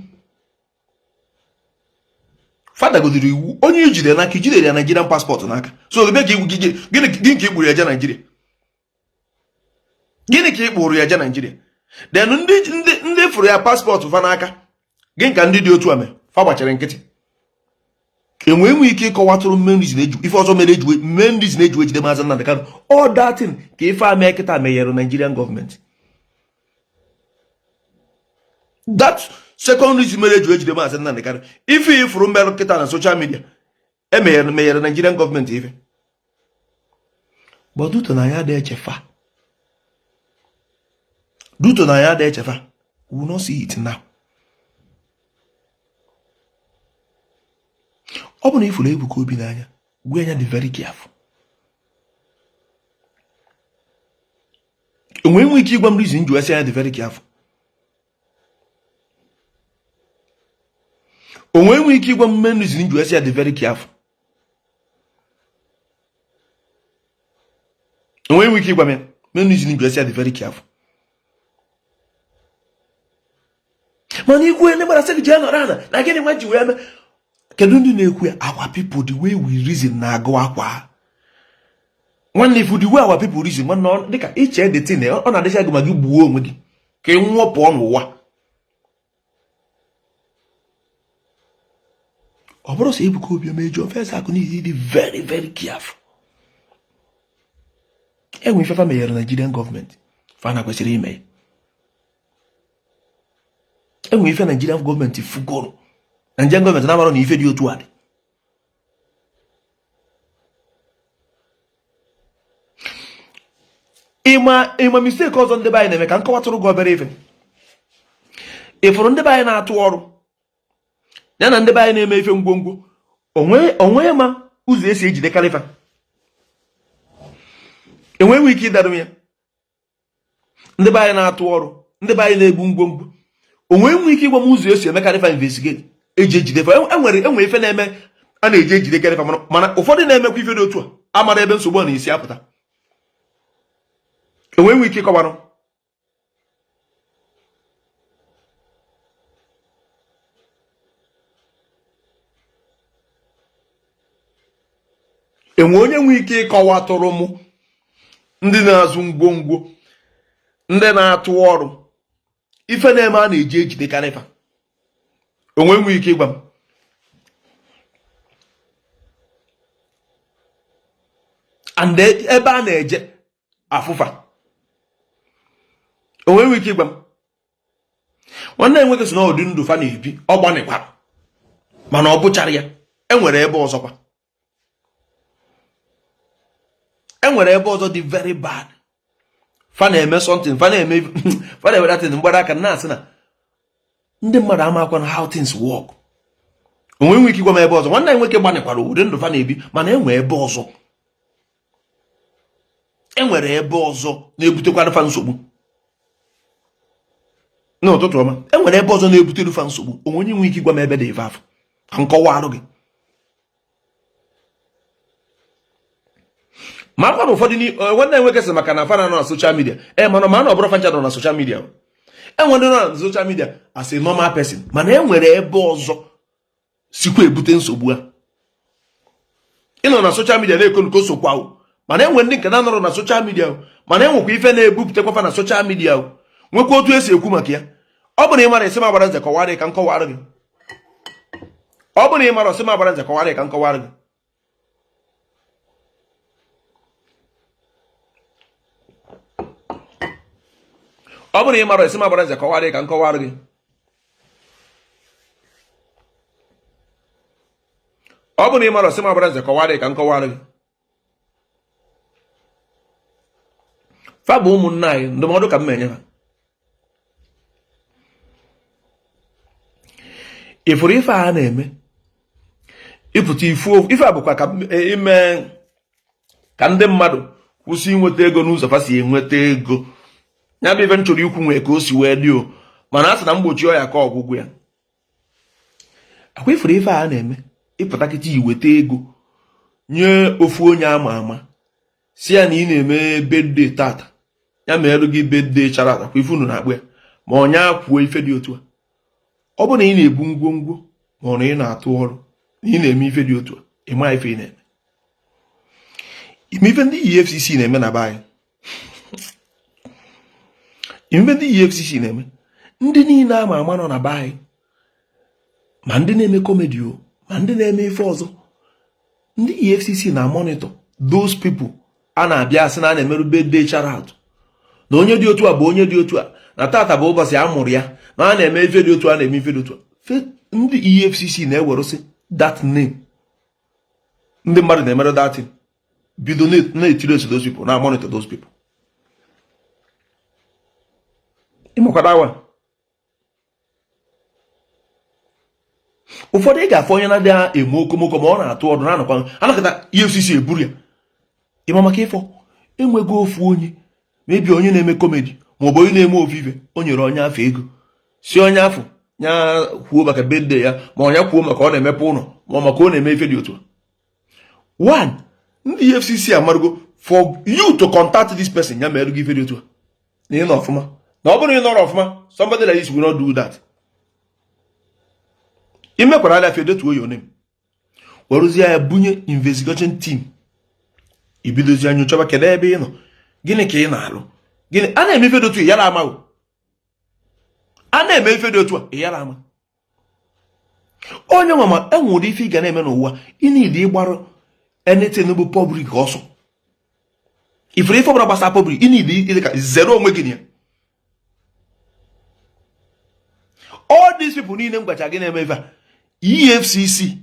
fa dagodiri iwu. Onye ijide n'aka, ijidere ya Nigerian passport n'aka, so ebe ka gịnị ka ikpuru ya je Naijiria? Gịnị ka ị kpụrụ ya je Naijiria? Then ndị fụrụ ya passport fa n'aka, gịnị ka ndị dị otu a mee? Fa gbachara nkịtị. Enwe enwe ike ịkọwatụrụ main reason eju ife ọzọ mere eju main reason eju ejide Maazị Nnamdi Kanu? All that thing ka ife a mee kịta meghere Nigerian gọọmenti. That second reason mere eju ejide Maazị Nnamdi Kanu, ife ifuru mmerụ kịta na social media emeghere meghere Nigerian gọọmenti ife. But due to na anyị adịghị echefa, due to na anyị adịghị echefa, we will not see it now. Ọ bụ na ifuru Ebuka Obi n'anya, gwa ya dị very careful. Enwe enwe ike ịgwa m reason ji esi anya dị very careful? Onwe enwe ike ịgwa m main reason ji esi ya dị very careful? Onwe enwe ike ịgwa m ya? Main reason m ji sị ya dị very careful. Mana ikwu ndị mara sị gị jee nọrọ ana na gịnị nwa ji wee mee. Kedu ndị na-ekwu ya? Our people, the way we reason na-agụ akwa. Nwanne, if the way our people reason, nwanne, dịka iche the thing, ọ na-adịcha gị ma gị gbuo onwe gị ka ị nwụọ pụọ n'ụwa. Ọ bụrụ sọ Ebuka Obi omeju ofesa akụ n'ihi dị very very careful. Enwe ife fa meghere Nigerian gọọmenti fa na kwesịrị ime. Enwe ife Nigerian gọọmenti fugoro Nigerian gọọmenti na-amarọ na ife dị otu a dị. Ịma mistake ọzọ ndị be anyị na-eme ka m kọwatụrụ gị obere ife. Ịfụrụ ndị be anyị na-atụ ọrụ ya na ndị be anyị na-eme ife ngwongwo onwe ma ụzọ esi ejidekarị fa enweghị ike ịdarụ ya. Ndị be anyị na-atụ ọrụ, ndị be anyị na-ebu ngwongwo, onwe enwe ike ịgwa m ụzọ esi emekarị fa investigate eji ejide fa. Enwere enwe ife na-eme a na-eji ejidekarị fa, mana ụfọdụ na-emekwa ife dị otu a amara ebe nsogbu a na-esi apụta. Enwe enwe ike ịkọwarụ. Enwe onye nwe ike ịkọwatụrụ mụ ndị na-azụ ngwongwo, ndị na-atụ ọrụ, ife na-eme a na-eji ejidekarị fa. Onwe nwe ike ịgwa m. And ebe a na-eje afụfa, onwe nwe ike ịgwa m. Nwanne ya nwoke si na ụdị ndụ fa na-ebi ọ gbanịkwara, mana ọ bụchara ya. Enwere ebe ọzọkwa, enwere ebe ọzọ dị very bad. Fa na-eme something, fa na-eme fa na-eme that thing mgbada aka na-asị na ndị mmadụ amakwa na how things work. Onwe nwe ike ịgwa m ebe ọzọ. Nwanne ya nwoke gbanịkwara ụdị ndụ fa na-ebi, mana enwe ebe ọzọ, enwere ebe ọzọ na-ebutekwara fa nsogbu. N'ụtụtụ ọma, enwere ebe ọzọ na-ebutere fa nsogbu. Onwe onye nwe ike ịgwa m ebe dị ife afụ ka m kọwalụ gị. Ma akwa na ụfọdụ nwanne nwoke sị maka na fa nọ na social media ee, mana ma na ọ bụrụ fa ncha nọ na social media. Enwere ndị nọ na social media as a normal person, mana enwere ebe ọzọ sikwa ebute nsogbu a. Ịnọ na social media na-ekonuko sokwa, mana enwere ndị nke na-anọrọ na social media, mana enwekwa ife na-ebupụtakwa fa na social media, nwekwa otu esi ekwu maka ya. Ọ bụ na ị mara, esi m agbara nze kọwara ka m kọwara gị. Ọ bụ na ị mara, ọsị m agbara nze kọwara ka m kọwara gị. Ọ bụ na ị mara, esi m agbara nze kọwara ka m kọwara gị. Ọ bụ na ị mara, ọsị m agbara nze kọwara ka m kọwara gị. Fa bụ ụmụnna anyị, ndụmọdụ ka m enye ha. Ịfụrụ ife a na-eme ịpụta ifu ife a bụkwa ka ime ka ndị mmadụ kwụsị inweta ego n'ụzọ fa si enweta ego. Ya bụ ife m chọrọ ikwu nwee ka o si wee dị o, mana a sị na mgbochi ọya ka ọgwụgwọ ya. Akwa ifuru ife a na-eme ịpụta kịta iweta ego nye ofu onye ama ama, si ya na ị na-eme birthday tata, ya merụ gị birthday chara akwa ife unu na-akpụ ya, ma onye kwuo ife dị otu a. Ọ bụrụ na ị na-ebu ngwongwo ma ọ na ị na-atụ ọrụ na ị na-eme ife dị otu a, ị ma ife ị na-eme. Ime ife ndị EFCC na-eme na be anyị, ime ndị EFCC na-eme, ndị niile ama ama nọ na be anyị, ma ndị na-eme comedy o, ma ndị na-eme ife ọzọ, ndị EFCC na-monitor those people a na-abịa asị na a na-emerụ birthday shout na onye dị otu a bụ onye dị otu a, na tata bụ ụbọchị a mụrụ ya, na a na-eme ife dị otu a, na-eme ife dị otu a. Ndị EFCC na-ewerụsị that name ndị mmadụ na-emerụ that thing, bido na-etrace those people, na-monitor those people. Ịmakwado awa ụfọdụ ị ga-afụ onye na-adịghị eme okomoko ma ọ na-atụ ọdụ na-anọkwa anakọta EFCC eburu ya. Ịma maka ịfọ enwego ofu onye mebi onye na-eme comedy ma ọ bụ onye na-eme ofu ife, o nyere onye afọ ego si onye afọ ya kwuo maka birthday ya, ma onye kwuo maka ọ na-emepe ụlọ, ma maka ọ na-eme ife dị otu a. One, ndị EFCC amarụgo For you to contact this person, ya mere gị ife dị otu a na ị nọ ọfụma, na ọ bụrụ na ị nọrọ ọfụma, somebody like this will not do that. Imekwara ala detuo your name, werezie ya bunye investigation team, ibidozie nyochaba kedu ebe ị nọ, gịnị ka ị na-alụ, gịnị a na-eme ife dị otu a yara ama, a na-eme ife dị otu a yara ama. Onye nwe ma enwere ife ị ga na-eme n'ụwa, ị need ịgbarụ anything bụ public ọsọ. Ifere ife ọbụla gbasara public, ị need ịdị ka zere onwe gị na ya. All these people niile m gwacha gị na-eme ife a, EFCC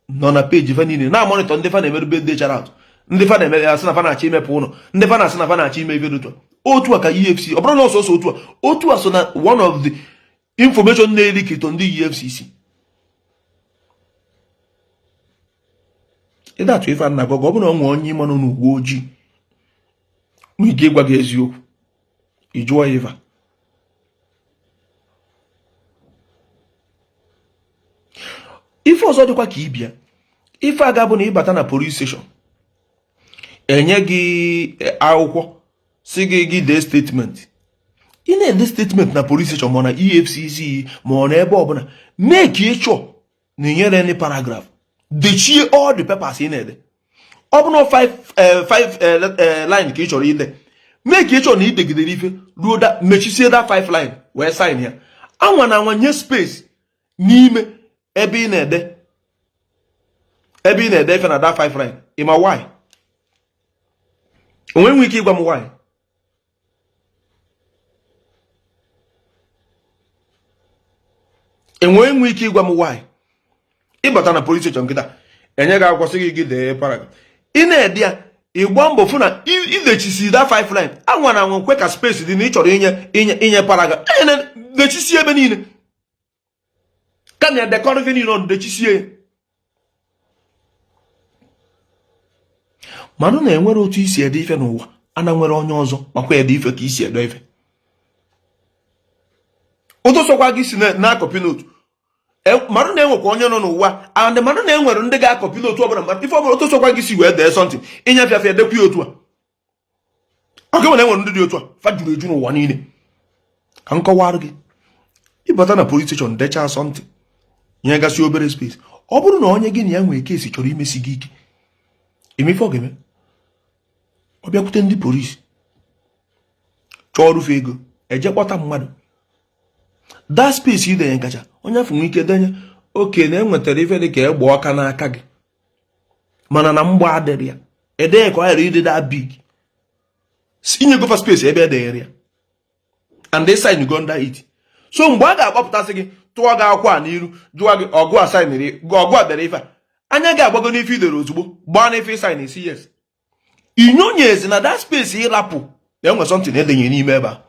nọ na page fa niile na-amonitor ndị fa na-emerụ birthday shout, ndị fa na-eme asị na fa na-achọ imepe ụlọ, ndị fa na-asị na fa na-achọ ime ife dị otu a. Otu a ka EFCC, ọ bụrụ na ọsọsọ otu a, otu a so na one of the information na-erikito ndị EFCC. Ịda atụ ife a na-agwa gị, ọ bụrụ na ọ nwee onye ịma nọ n'uwe ojii nwee ike ịgwa gị eziokwu, ị jụọ ya ife a. Ife ọzọ dịkwa ka ibia, ife a ga-abụ na ịbata na police station, enye gị akwụkwọ si gị gị dee statement. Ị na-ede statement na police station, ma ọ na EFCC, ma ọ na ebe ọbụla, mee ka ị chọọ na inyere any paragraph, dechie all the papers ị na-ede. Ọ bụ na 5 line ka ị chọrọ ide, mee ka ị chọrọ na idegidere ife ruo da mechisie that 5 line wee sign ya. Anwa na anwa nye space n'ime ebe ị na-ede, ebe ị na-ede ife na that 5 line. Ị ma why? Onwe nwe ike ịgwa m why? Enwe nwe ike ịgwa m why? Ịbata na police station nkịta, enye gị akwụkwọ sị gị gị dee paragraph, ị na-ede ya, ịgba mbọ fụ na idechisi that 5 line. Anwa na anwa kwe ka space dị na ị chọrọ inye inye inye paragraph, enye dechisi ebe niile, kama edekọrọ ife niile ọnụ, dechisie ya. Manụ na enwere otu isi ede ife n'ụwa ana nwere onye ọzọ makwa ede ife ka isi ede ife. Ụtụ sọkwa gị si na-acopy note, marụ na enwekwa onye nọ n'ụwa, and marụ na enwere ndị ga-acopy note ọbụla ife ọbụla. Otu sọkwa gị si wee dee something, ịnyefe afe edekwa ya otu a. Ọ ga nwere enwere ndị dị otu a, fa juru eju n'ụwa niile. Ka m kọwara gị, ịbata na police station, dechaa something, nye gasị obere space. Ọ bụrụ na onye gị na ya nwere case chọrọ imesi gị ike, eme ife ọ ga-eme, ọ bịakwute ndị polisi chọọ ọrụfe ego, eje kpọta mmadụ. That space idenye kacha onye afọ nwee ike denye oke na enwetara ife dị ka egbe ọka n'aka gị, mana na mgba adịrị ya, edenye ka ọ ghara ịdị that big, inye gofa space ebe edenyere ya, and they sign go under it. So mgbe a ga-akpọpụtasị gị, tụọ gị akwụkwọ a n'iru, jụọ gị ọgụ a signịrị, ọgụ a dere ife a, anya gị agbago n'ife idere ozugbo, gbaa n'ife sign, isi yes. Inyonyezi na that space ịrapụ na enwe something edenye n'ime ebe a.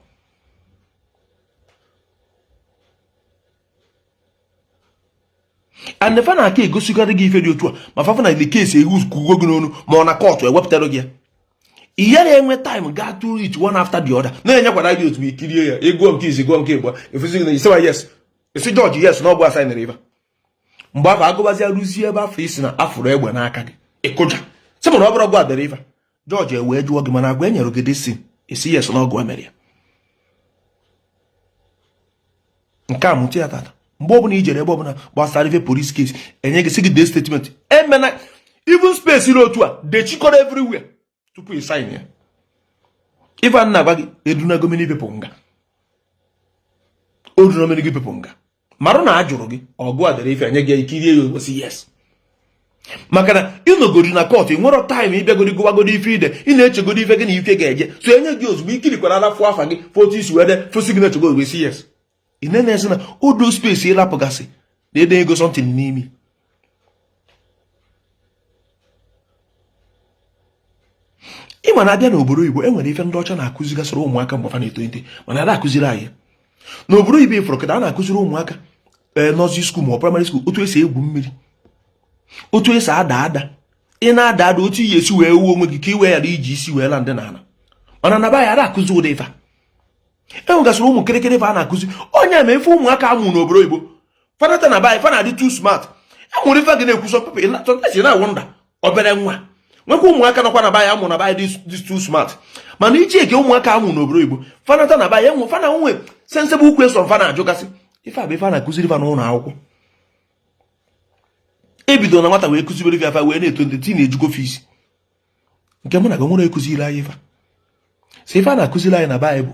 And fa na-aka egosikarị gị ife dị otu a, ma fafa na the case ewu kwugo gị n'onu, ma ọ na court ewepụtara gị ya, ihe na-enwe time gaa through it one after the other, na-enyekwara gị otu ikirie ya, ịgụọ nke izi, gụọ nke ịgba, efuzi gị na isiwa yes, esi jọji yes na ọgwụ asaịnịrị ife. Mgbe afọ agụbazi rụzie ebe afọ isi na afụrụ egbe n'aka gị, ịkụja sị mana ọ bụrụ ọgwụ a dere ife, jọji ewee jụọ gị, mana agwa e nyere gị dịsi, esi yes na ọgwụ emere ya. Nke a mụta ya tata. Mgbe ọbụla i jere ebe ọbụla gbasara ife police case, enye gị sị gị dee statement, emena even space iri otu a, dechikọrọ everywhere tupu ị sign ya. Ife a na-agwa gị edunago many people nga, o duna many people nga. Marụ na a jụrụ gị ọgụ a dere ife, enye gị ikirie ya, ogosi yes, maka na ịnọgodi na court, ị nwere time ịbịagodi gụwagodi ife ide, ị na-echegodi ife gị na ife ga-eje. So enye gị ozugbo, ikirikwara ala, fụ afa gị, fụ otu isi wee de, fụ signature gị, ozugbo isi yes. Ị na-esi na odo space ịrapụgasị na ede ego something n'imi. Ịma na abịa n'obodo oyibo, e nwere ife ndị ọcha na-akụzigasịrị ụmụaka mgbe fa na-etolite, mana ada akụziri anyị. N'obodo oyibo ifụrụ kịta, a na-akụziri ụmụaka ee nursery school ma ọ primary school otu esi egwu mmiri, otu esi ada ada, ị na-ada ada, otu iyi esi wee wuo onwe gị ka ị wee ghara iji isi wee la ndị n'ala. Mana na be anyị, ada akụzi ụdị ife a. E nwegasịrị ụmụ kịrịkịrị ife a na-akụzi onye ma ife ụmụaka amụ n'obodo oyibo fanata na be anyị, fa na-adị too smart. E nwere ife gị na-ekwu, some people sometimes ị na-awonder, obere nwa Nwekwa ụmụaka nọkwa na be anyị amụ na be anyị dị too smart, mana iche eke ụmụaka amụ n'obodo oyibo fanata na be anyị enwe fana nwe sensible question fa na-ajụgasị. Ife a bụ ife a na-akụziri fa n'ụlọ akwụkwọ. Ebido na nwata wee kụzibere ife afa wee na-eto ndị ti na-ejugo fees nke mụ na gị nwere ekụziri anyị ife si ife a na-akụziri anyị na be anyị bụ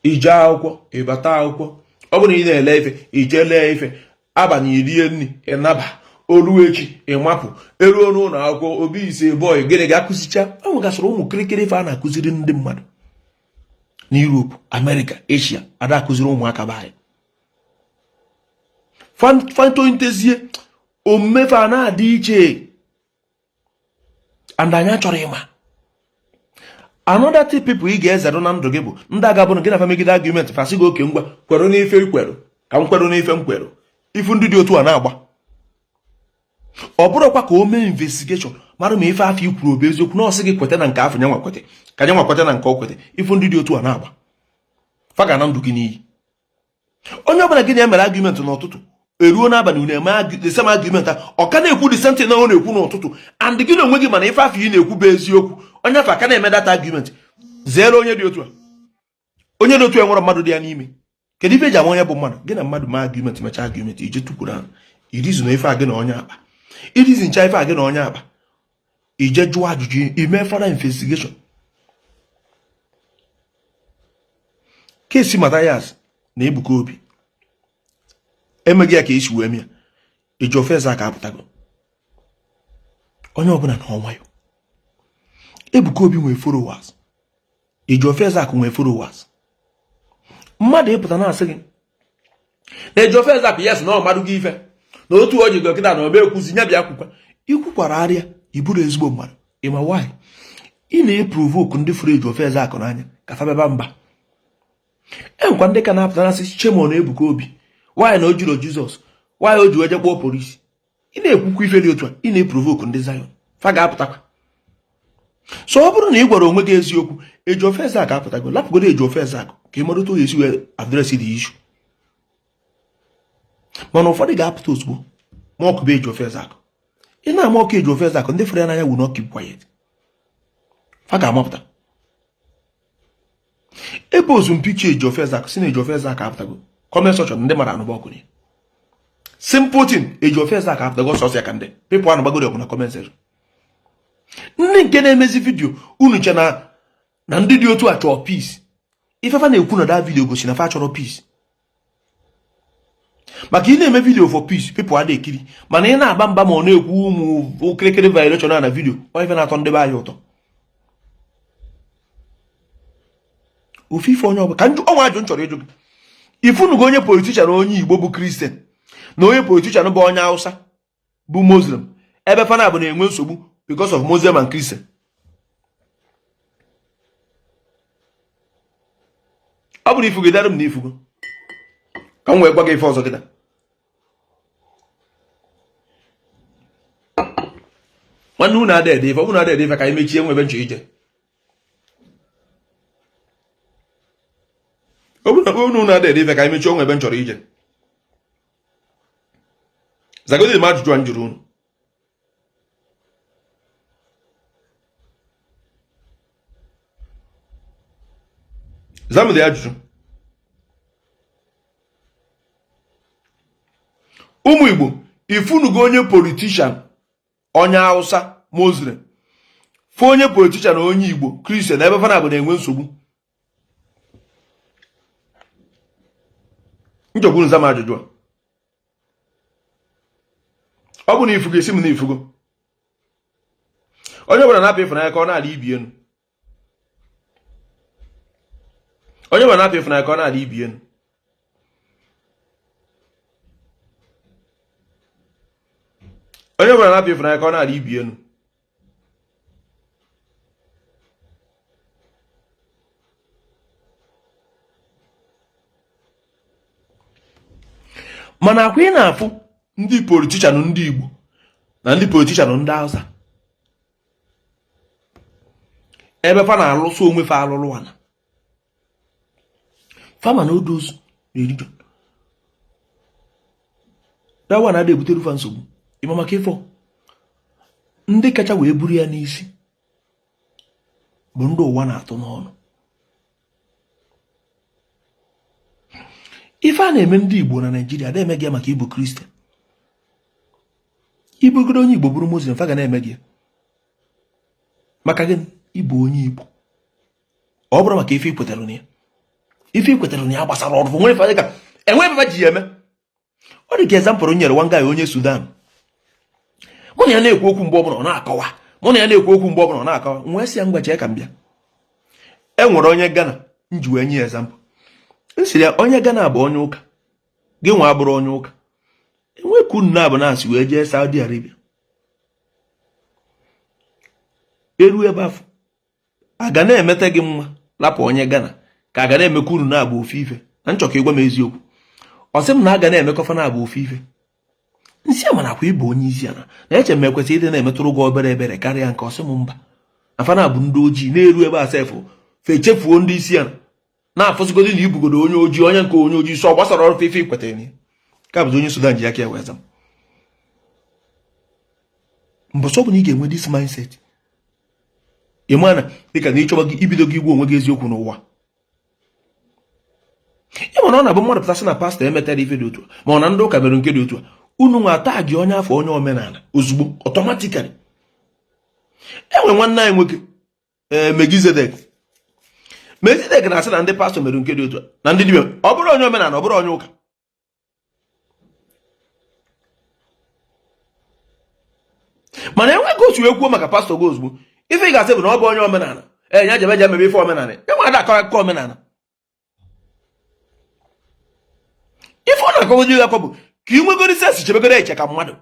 ije akwụkwọ, ịbata akwụkwọ, ọ bụrụ na ị na-ele ife, ije lee ife, abalị irie nri, ịnaba oru echi, ịmapụ eruo n'ụlọ akwụkwọ obi ise bọị gịnị ga-akụzicha. E nwegasịrị ụmụ kịrịkịrị ife a na-akụziri ndị mmadụ na Europe, America, Asia, ada akụziri ụmụaka be anyị. Fa tonitezie, omume fa na-adị iche, and anyị achọrọ ịma. Another type people ị ga-ezere na ndụ gị bụ ndị aga-abụrụ gị na fa megide argument, fa sị gị okay, ngwa, kwere n'ife i kwere ka m kwere n'ife m kwere. Ifu ndị dị otu a na-agba, ọ bụrụkwa ka o mee investigation mara ma ife afụ i kwuru bụ eziokwu, na ọ sị gị kweta na nke afụ nyanwa kwete ka nyanwa kweta na nke ọ kwete. Ifu ndị dị otu a na-agba, fa ga-ana ndụ gị n'iyi. Onye ọbụla gị na ya mere argument n'ụtụtụ, eruo n'abalị unu eme the same argument, ọ ka na-ekwu the same thing na ọ na-ekwu n'ụtụtụ, and gị na onwe gị mana ife afụ ị na-ekwu bụ eziokwu, onye afụ aka na-eme that argument. Zere onye dị otu a. Onye dị otu a nwere mmadụ dị ya n'ime. Kedu ife eji ama onye bụ mmadụ? Gị na mmadụ mee argument, mechaa argument, ije tukwuru ahụ irizu na ife a gị na onye akpa irizi ncha ife a gị na onye akpa, ije jụọ ajụjụ, ime further investigation. Case Mathias na Ebuka Obi emeghị ya ka esi wee mịa Ejiofor Ezeaku apụtago, onye ọbụla na ọnwayọ. Ebuka Obi nwee followers, Ejiofor Ezeaku nwee followers. Mmadụ ịpụta na-asị gị na Ejiofor Ezeaku, yes, na ọ madụgo ife na otu o ji gọkịta na ọba ekwuzi nya bịa kwukwa ikwukwara arịa iburu ezigbo mmadụ. Ịma why ị na-eprovoke ndị fụrụ Ejiofor Ezeaku n'anya ka fa bịaba mba? Enwekwa ndị ka na-apụta na-asị shame on Ebuka Obi, why na o jiro Jizọs, why o ji wee je kpọọ polisi. Ị na-ekwukwa ife dị otu a, ị na-eprovoke ndị Zion, fa ga-apụtakwa. So ọ bụrụ na ị gwara onwe gị eziokwu, Ejiofor Ezeaku apụtago, lapụgodo Ejiofor Ezeaku ka ị mara otu o esi wee address the issue. Mana ụfọdụ ga-apụta ozugbo ma ọkụba Ejiofor Ezeaku. Ị na-ama ọkụ Ejiofor Ezeaku, ndị fụrụ ya n'anya will not keep quiet, fa ga-amapụta. Ebe ozu mpichi Ejiofor Ezeaku si na Ejiofor Ezeaku apụtago, comment section ndị mara anụba ọkụ ya. Simple thing, Ejiofor Ezeaku apụtago, sọsọ ya ka ndị people anụgbagoro ọkụ na comment section. Ndị nke na-emezi video unu che na ndị dị otu a chọọ peace. Ife fa na-ekwu na that video gosi na fa chọrọ peace, maka ị na-eme video for peace, people adị ekiri, mana ị na-aba mba ma ọ na-ekwu ụmụ okirikiri violation na video, ọ ife na-atọ ndị be anyị ụtọ. Ofu ife onye ọbụla ka ọnwa ajụ m chọrọ ịjụ gị, ifunugo onye politician onye Igbo bụ Christian na onye politician bụ onye Hausa bụ Muslim, ebe fa naabọ na-enwe nsogbu because of Muslim and Christian? Ọ bụrụ ifugo, dara m na ifugo ka m wee gwa gị ife ọzọ kịta. Nwanne, unu ada ede ife, ọ bụrụ na ada ede ife ka anyị mechie, nwe ebe nchọ ije. Ọ bụrụ na unu ada ede ife ka anyị mechie, onwe ebe m chọrọ ije. Zagodi m ajụjụ a m jụrụ unu. Zamụdị ajụjụ ụmụ Igbo, ifunugo onye politician onye Hausa Muslim fụ onye politician onye Igbo Christian ebe fa naabọ na-enwe nsogbu? Njọkwuru nza m ajụjụ a. Ọ bụ na ifugo, esi m na ifugo. Onye ọbụla na-apụ ịfụnanya ka ọ na-ala ibi enu. Onye ọbụla na-apụ ịfụnanya ka ọ na-ala ibi enu. Onye ọbụla na-apụ ịfụnanya ka ọ na-ala ibi enu. Mana akwa ị na-afụ ndị politician ndị Igbo na ndị politician ndị Hausa ebe fa na-alụso onwe fa alụlụ ana fama na odos religion, that one adịghị ebutere fa nsogbu. Ịma maka ịfọ Ndị kacha wee buru ya n'isi bụ ndị ụwa na-atụ n'ọnụ. Ife a na-eme ndị Igbo na Naịjirịa ada eme gị maka ị bụ Christian. Ị bụgodo onye Igbo bụrụ Muslim, fa ga na-eme gị maka gịnị? Ị bụ onye Igbo. Ọ bụrọ maka ife i kwetara na ya, ife i kwetara na ya gbasarọ ọrụ nwere ife ka enwe ebe ji ya eme. Ọ dị ka example nyere one guy onye Sudan. Mụ na ya na-ekwu okwu mgbe ọbụla ọ na-akọwa, mụ na ya na-ekwu okwu mgbe ọbụla ọ na-akọwa, m wee sị ya ngwa chee ka m bịa. E nwere onye Ghana m ji wee nye ya example. M sịrị ya onye Ghana bụ onye ụka, gị nwa abụrọ onye ụka, enwe ka unu naabọ na-asị wee jee Saudi Arabia eru ebe afụ a ga na-emete gị mma lapụ onye Ghana ka a ga na-emekọ unu naabọ ofu ife na m chọ ka ị gwa m eziokwu. Ọ sị m na a ga na-emekọ fa naabọ ofu ife. M sị ya mana kwa ị bụ onye isi ala na eche m ekwesị ịdị na-emetụrụ gị obere ebere karịa nke. Ọ sị m mba, na fa naabọ ndị ojii na-eru ebe a sef fa echefuo ndị isi ala na-afụzigodo na ị bụgodo onye ojii, onye nke onye ojii so gbasara ọrụ ife i kwetara na ya ka bụzi onye Sudan ji aka ya wee za m. Mbọsị ọ bụla ị ga-enwe this mindset, ị ma na dịka na ịchọba gị ibido gị igwa onwe gị eziokwu n'ụwa. Ị ma na ọ na-abụ mmadụ pụtasị na pastọ emetara ife dị otu a ma ọ na ndị ụka mere nke dị otu a, unu nwa tag onye afụ onye omenala ozugbo automatically. E nwe nwanne anyị nwoke ee Megizedek. Megizedek na-asị na ndị pastọ mere nke dị otu a na ndị dibịa. Ọ bụrọ onye omenala, ọ bụrọ onye ụka. Mana enwe ka otu ekwuo maka pastọ gị ozugbo, ife ị ga-asị bụ na ọ bụ onye omenala, ee ya jebe je mebe ife omenala. Enwe ada akọ akụkọ omenala. Ife ọ na-akọgodi akọ bụ ka ị nwegoro sense chebegoro eche ka mmadụ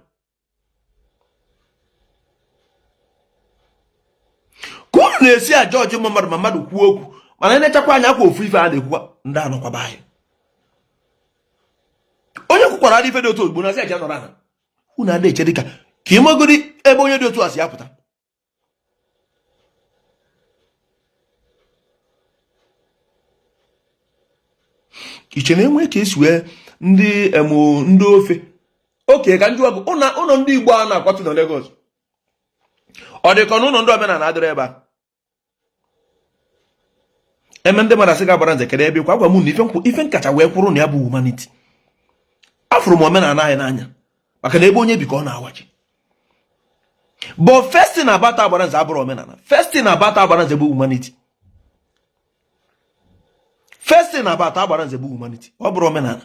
ka unu na-esi ajọji ụmụ mmadụ ma mmadụ kwuo okwu, mana enechakwa anya akwa ofu ife a na-ekwukwa ndị anọkwaba anyị. Onye kwukwara adị ife dị otu ozugbo na-asị aja nọrọ ala, unu adị eche dịka ka ị magodi ebe onye dị otu a si apụta. Iche na enwe ka esi wee ndị emo ndị ofe oke ka njụwa gị ụlọ ndị Igbo a na-akwatu na Lagos, ọ dị ka na ụlọ ndị omenala adịrọ ebe a eme ndị mmadụ asị gị agbara nze kedu ebe ịkwa agwa m na ife nkacha wee kwụrụ na ya bụ humanity. Afụrụ m omenala anyị n'anya maka na ebe onye bi ka ọ na-awaji. But first thing about agbara nze abụrọ omenala. First thing about agbara nze bụ humanity. First thing about agbara nze bụ humanity, ọ bụrọ omenala.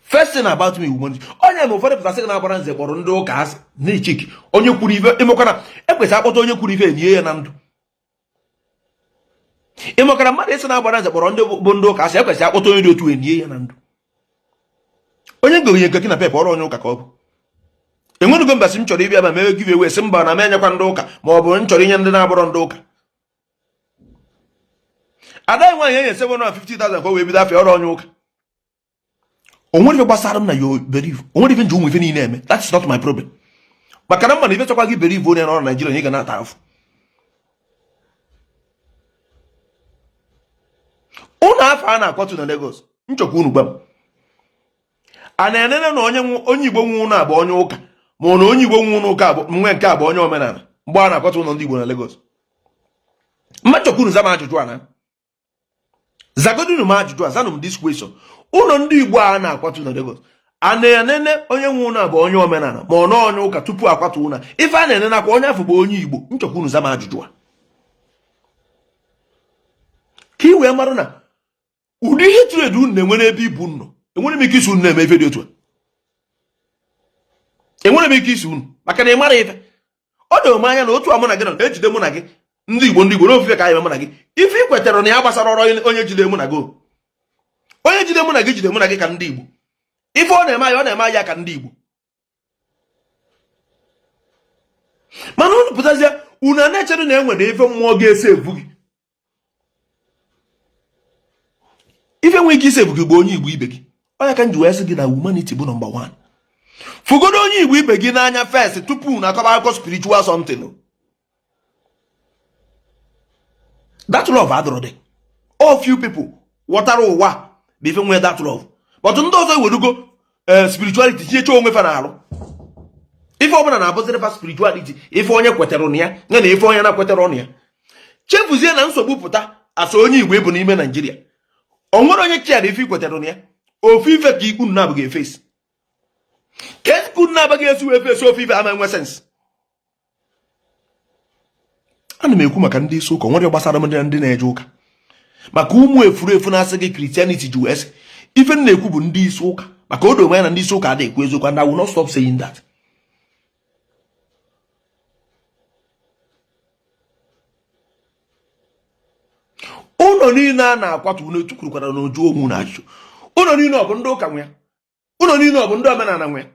First thing about me humanity. Onye na ụfọdụ pụtasị na agbara nze kpọrọ ndị ụka asị na-echeki onye kwuru ife ịmakwana ekwesịrị akpọta onye kwuru ife enye ya na ndụ. Ịmakara mmadụ ịsị na agbara nze kpọrọ ndị bụ ndị ụka asị, ekwesịrị akpọta onye dị otu enye ya na ndụ. Onye goghị nke gị na pep ọrụ onye ụka ka ọ bụ. Enwenugo mbasị m chọrọ ịbịa ma mee give away sị mba na m enyekwa ndị ụka ma ọ bụ m chọrọ inye ndị na-abụrọ ndị ụka. Ada nwaanyị enye 750,000 ka o wee bido afịa ọrụ onye ụka. O nwere ife gbasara m na your belief, o nwere ife nji ụmụ ife niile eme, that is not my problem. Maka na mma na ife chọkwa gị believe onye nọrọ na Naịjirịa na ị ga na-ata afụ. Ụlọ afụ a na-akwatu na Lagos, nchọkwa unu gwa m a na-enene na onye onye Igbo nwe ụlọ abụ onye ụka ma ọ na onye Igbo nwe ụlọ ụka abụ nwe nke abụ onye omenala mgbe a na-akwatu ụlọ ndị Igbo na Lagos. Mma chọkwa unu za m ajụjụ a na zagodunu m ajụjụ a, zanụ m this question. Ụlọ ndị Igbo a na-akwatu na Lagos, a na-enene onye nwe ụlọ abụ onye omenala ma ọ na onye ụka tupu akwatu ụlọ? Ife a na-enene akwa onye afụ bụ onye Igbo. Nchọkwa unu za m ajụjụ a ka ị wee mara na ụdị hatred unu na-enwe n'ebe ibe unu nọ. Enwere m ike isi unu na-eme ife dị otu a, enwere m ike isi unu maka na ị mara ife. Ọ doro m anya na otu a mụ na gị nọ na-ejide mụ na gị ndị Igbo ndị Igbo n'ofufe ka anyị eme mụ na gị ife ị kwetara na ya gbasara ọrụ onye jide mụ na gị onye jide mụ na gị jide mụ na gị ka ndị Igbo ife ọ na-eme anyị ọ na-eme anyị ka ndị Igbo. Mana unu pụtazie unu a na-echere na enwere ife mmụọ ga-ese ebu gị ife nwere ike ise ebu gị bụ onye Igbo ibe gị. Onye ka m ji wee sị gị na humanity bụ number one. Fụgodo onye Igbo ibe gị n'anya first tupu na akọba akụkọ spiritual something. That love adịrọ dị. All few people ghọtara ụwa bụ ife nwee that love, but ndị ọzọ ewerugo spirituality tinyecha onwe fa n'arụ. Ife ọbụla na-abụziri fa spirituality, ife onye kwetara na ya ya na ife onye na-akwetara ọnụ ya. Chefuzie na nsogbu pụta asa onye Igbo ịbụ n'ime Naijiria, o nwere onye chiara ife ikwetara na ya. Ofu ife ka ikwu na abụghị efesi ka ikwu na abaghị esi wee fesi ofu ife ama enwe sense. Ana m ekwu maka ndị isi ụka, nwere gbasara m ndị na-eje ụka, maka ụmụ efuru efu na-asị gị Christianity ji wee sị. Ife m na-ekwu bụ ndị isi ụka, maka o doro anya na ndị isi ụka adịghị ekwu eziokwu, and I will not stop saying that. Ụlọ niile a na-akwatu unu etukwurukwara na oju onwu na ajụjụ. Ụlọ niile ọ bụ ndị ụka nwe ya? Ụlọ niile ọ bụ ndị omenala nwe ya?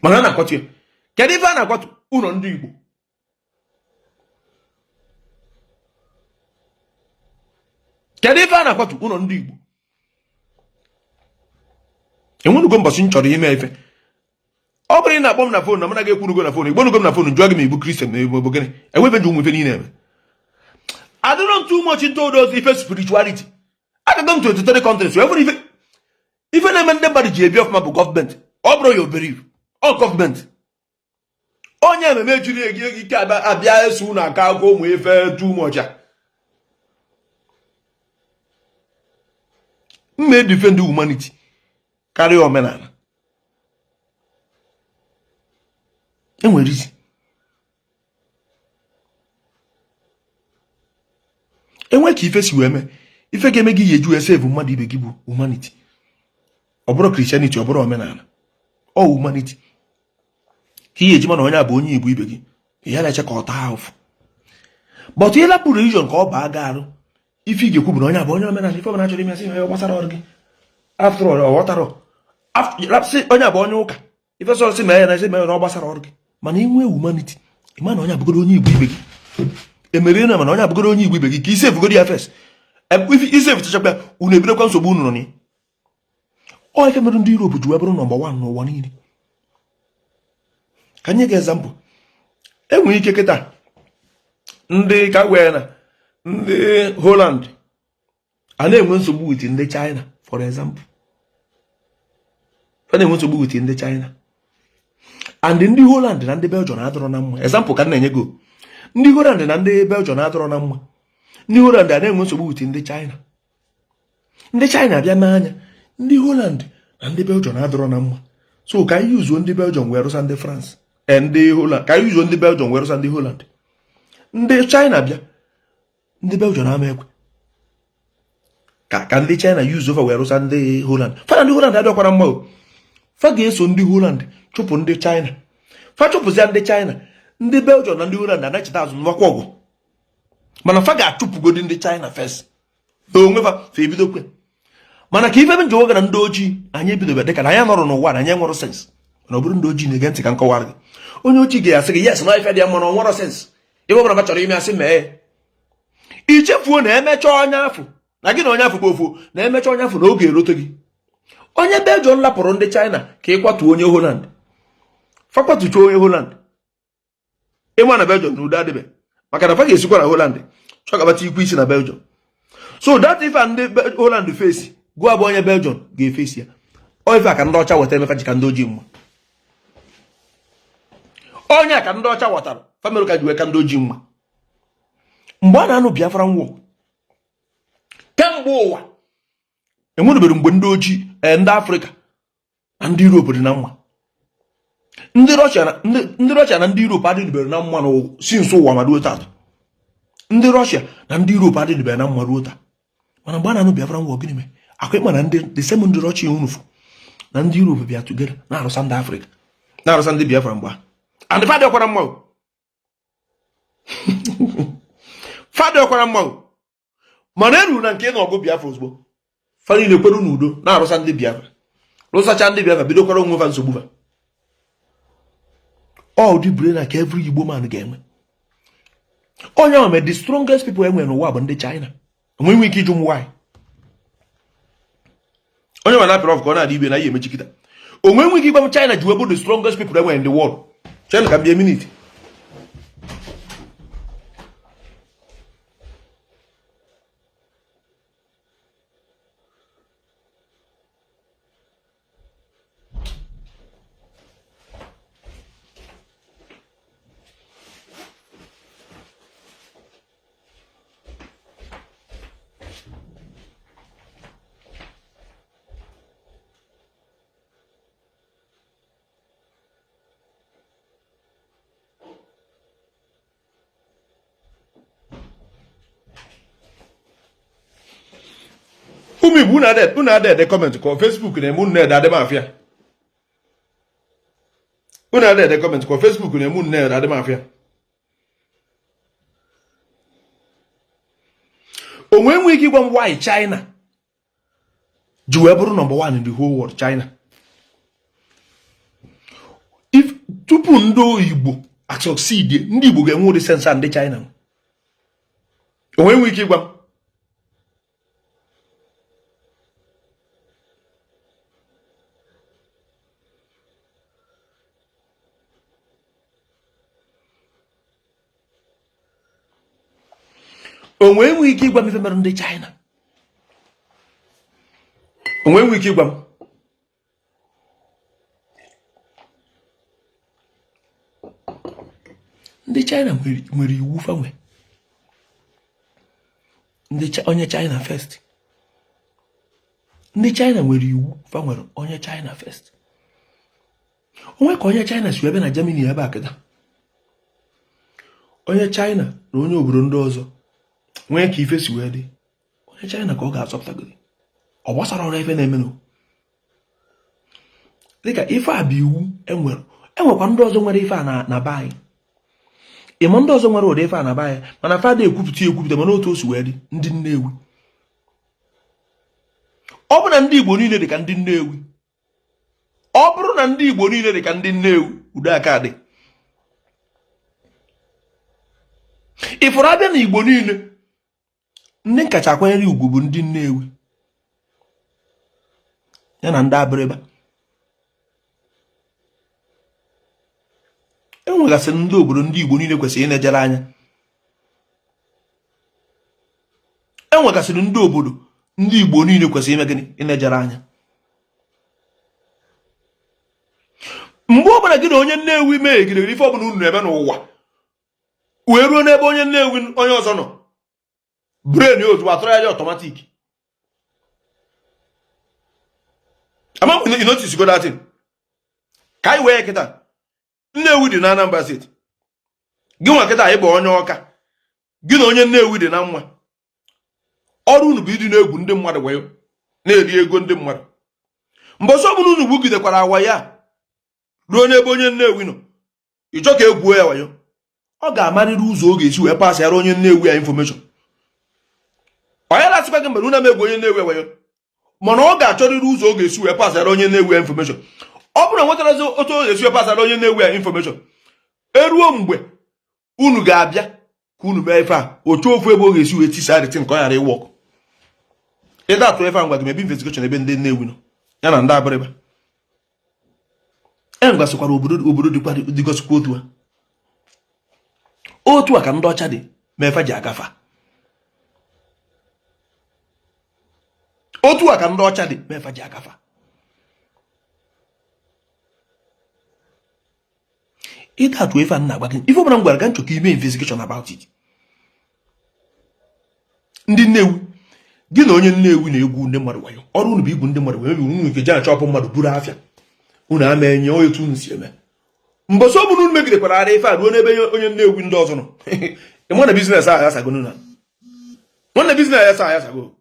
Mana a na-akwatu ya. Kedu ife a na-akwatu? Ụlọ ndị Igbo. Kedu ife a na-akwatu? Ụlọ ndị Igbo. Enwenugo mbọchị m chọrọ ime ife, ọ bụrụ ị na-akpọ m na phone na mụ na gị ekwurugo na phone, igbonugo m na phone, jụọ gị ma ị bụ Christian ma ị bụ gịnị, enwebe nji ụmụ ife niile eme. Adịrọ m too much into those ife spirituality. Agago m to 23 countries wee bụrụ ife ife na-eme ndị mmadụ ji ebi ọfụma bụ gọọmenti. Ọ bụrụ ya obere ọ gọọmenti onye ememe jiri ego ike abịa eso unu aka akụkọ ụmụ ife too much a. Mma defend humanity karịa omenala. Enwere isi enwe ka ife si wee mee ife ga-eme gị ya eju wee save mmadụ ibe gị bụ humanity. Ọ bụrụ Christianity, ọ bụrụ omenala, ọ humanity ka ihe eji mana onye a bụ onye Igbo ibe gị, ya na-eche ka ọ taa ahụfụ. But ihe lapụ religion ka ọ baa ga arụ, ife ị ga-ekwu bụ na onye a bụ onye omenala, ife ọbụla chọrọ ime asị ya gbasara ọrụ gị. After all, ọ ghọtara sị onye a bụ onye ụka, ife sọrọ sị mee ya na esi mee ya na ọ gbasara ọrụ gị. Mana inwe humanity, ịma na onye abụgoro onye Igbo ibe gị emere na mana onye abụgoro onye Igbo ibe gị ka isi ebugoro ya first, isi ebuchachakwa unu ebidokwa nsogbu unu nọ na ọ. Ife mere ndị Europe ji wee bụrụ number 1 n'ụwa niile. Ka nye gị example, enwere ike kịta ndị ka wee na ndị Holland a na-enwe nsogbu with ndị China, for example. A na-enwe nsogbu with ndị China and ndị Holland na ndị Belgium adọrọ na mma. Example ka m na-enye gị. Ndị Holland na ndị Belgium adọrọ na mma. Ndị Holland a na-enwe nsogbu with ndị China. Ndị China abịa n'anya ndị Holland na ndị Belgium adọrọ na mma, so ka anyị yuzuo ndị Belgium wee rụsa ndị France, ndị Holland, ka anyị yuzuo ndị Belgium wee rụsa ndị Holland. Ndị China bịa, ndị Belgium ama ekwe ka ndị China yuzuo fa wee rụsa ndị Holland. Fa na ndị Holland adịkwara mma o. Fa ga-eso ndị Holland chụpụ ndị China. Fa chụpụzia ndị China, ndị Belgium na ndị Holland anachita azụ nwakwa ọgụ, mana fa ga-achụpụgodi ndị China first na onwe fa fa ebidokwe. Mana ka ife m ji nwoge na ndị ojii anyị ebidobe dịka na anyị nọrọ n'ụwa na anyị nwere sense. Mana ọ bụrụ ndị ojii na-ege ntị ka m kọwara gị, onye ojii ga-asị gị yes na ife dị ya mma na ọ nwere sense, ife ọbụla ma chọrọ ime asị mee. Ichefuo na emechaa onye afọ na gị na onye afọ bụ ofu, na emecha onye afọ na oge erote gị. Onye Belgium lapụrụ ndị China ka ị kwatuo onye Holland, fakwatucha onye Holland, ịma na Belgium na udo adịbe, maka na fa ga-esikwa na Holland chọkabata ikwu isi na Belgium. So that ife a ndị Holland face gụọ bụ onye Belgium ga-efesi ya. Ọ ife a ka ndị ọcha wetara emefa ji ka ndị ojii mma. Onye a ka ndị ọcha wetara family ka ji wee ka ndị ojii mma. Mgbe a na-anụ Biafran war kemgbe ụwa, enwerubere mgbe ndị ojii, ndị Afrịka na ndị Europe dị na mma. Ndị Russia na ndị Europe adịnubere na mma since ụwa ma ruo taata. Ndị Russia na ndị Europe adịnubere na mma ruo taa. Mana mgbe a na-anụ Biafran war, gịnị mee? Akwa ịma na ndị the same ndị Russia unu fụ na ndị Europe bịa together na-arụsa ndị Afrịka, na-arụsa ndị Biafra mgbe and fa dịkwara mma, fa dịkwara mma. Mana eruru na nke ịnụ ọgụ Biafra, ozugbo fa niile kwere n'udo na-arụsa ndị Biafra, rụsacha ndị Biafra, bidokwara onwe fa nsogbu fa. Ọ ụdị brain na ka every Igbo man ga-enwe. Onye ahụ mere the strongest people enwere n'ụwa bụ ndị China. Enweghị ike ịjụ m why. Onye nwe na-apịrị ọfụ ka ọ na-adị ibe na ihe emechi kịta. Onwe nwe ike ịgwa m China ji wee bụ the strongest people enwere in the world. China ka m bịa minute. Ụmụ Igbo, unu ada ede comment ka Facebook na-eme unu na-ede adị m afịa. Unu ada ede comment ka Facebook na-eme unu na-ede adị m afịa. Onwe enwe ike ịgwa m why China ji wee bụrụ number one in the whole world? China, if tupu ndị Igbo asucceed, ndị Igbo ga-enwe ụdị sense ndị China. Onwe enwe ike ịgwa m onwe enwe ike ịgwa m ife mere ndị China? Onwe enwe ike ịgwa m? Ndị China nwere iwu fa nwe, ndị onye China first. Ndị China nwere iwu fa nwere, onye China first. Onwe ka onye China si ebe na Germany ebe a kịta, onye China na onye obodo ndị ọzọ nwee ka ife si wee dị, onye China ka ọ ga-azọpụtagodi. Ọ gbasara ọrụ ife na-emenụ dịka ife a bụ iwu enwere. Enwekwa ndị ọzọ nwere ife a na be anyị. Ịma ndị ọzọ nwere ụdị ife a na be anyị, mana fa ada ekwupụta ekwupụta. Mana otu o si wee dị, ndị Nnewi, ọ bụ na ndị Igbo niile dị ka ndị Nnewi, ọ bụrụ na ndị Igbo niile dị ka ndị Nnewi, udo aka dị. Ịfụrụ abịa na Igbo niile, ndị kacha akwanyere ugwu bụ ndị Nnewi ya na ndị Abịrịba. Enwegasịrị ndị obodo ndị Igbo niile kwesịrị ịna-ejere anya. Enwegasịrị ndị obodo ndị Igbo niile kwesịrị ime gịnị? Ịna-ejere anya. Mgbe ọbụla gị na onye Nnewi megidere ife ọbụla unu na-eme n'ụwa wee ruo n'ebe onye Nnewi onye ọzọ nọ, brain ya ozugbo atụrụ ya automatic. Ama m you notice go that thing. Ka anyị wee kịta, Nnewi dị na Anambra State. Gị nwa kịta, ị bụ onye Ọka, gị na onye Nnewi dị na mma. Ọrụ unu bụ ịdị na-egwu ndị mmadụ wayo, na-eri ego ndị mmadụ. Mbọsị ọbụla unu gwugidekwara awa ya ruo n'ebe onye Nnewi nọ, ịchọ ka egwuo ya wayo, ọ ga-amarịrị ụzọ ọ ga-esi wee pasịara onye Nnewi ya information. Onye na-asịkwa gị mgbe unu ama-egwu onye Nnewi wayo, mana ọ ga-achọrịrị ụzọ ọ ga-esi wee pasịara onye Nnewi ya information. Ọ bụrụ na nwetarazi otu ọ ga-esi wee pasịara onye Nnewi ya information, eruo mgbe unu ga-abịa ka unu mee ife a, otu ofu ebe ọ ga-esi wee tisa the thing ka ọ ghara ịwork. Ịda atụ ife a ngwa gị mebe investigation ebe ndị Nnewi nọ ya na ndị Abịrịba. E nwegasịkwara obodo obodo dịkwa dịgosikwa otu a otu a ka ndị ọcha dị ma efe ji agafa. Otu a ka ndị ọcha dị ma efe ji agafa. Ịda atụ ife a na-agwa gị, ife ọbụla m gwara gị, nchọ ka ime investigation about it. Ndị Nnewi, gị na onye Nnewi na-egwu ndị mmadụ wayo, ọrụ unu bụ igwu ndị mmadụ wayo. Unu nke ji achọpụ mmadụ buru afịa unu ama enye onye otu unu si eme. Mbọsị ọbụla unu megidekwara ara ife a ruo n'ebe onye Nnewi ndị ọzọ nọ, ịma na business ahụ ayasago. Na nwanne, business ahụ ayasago.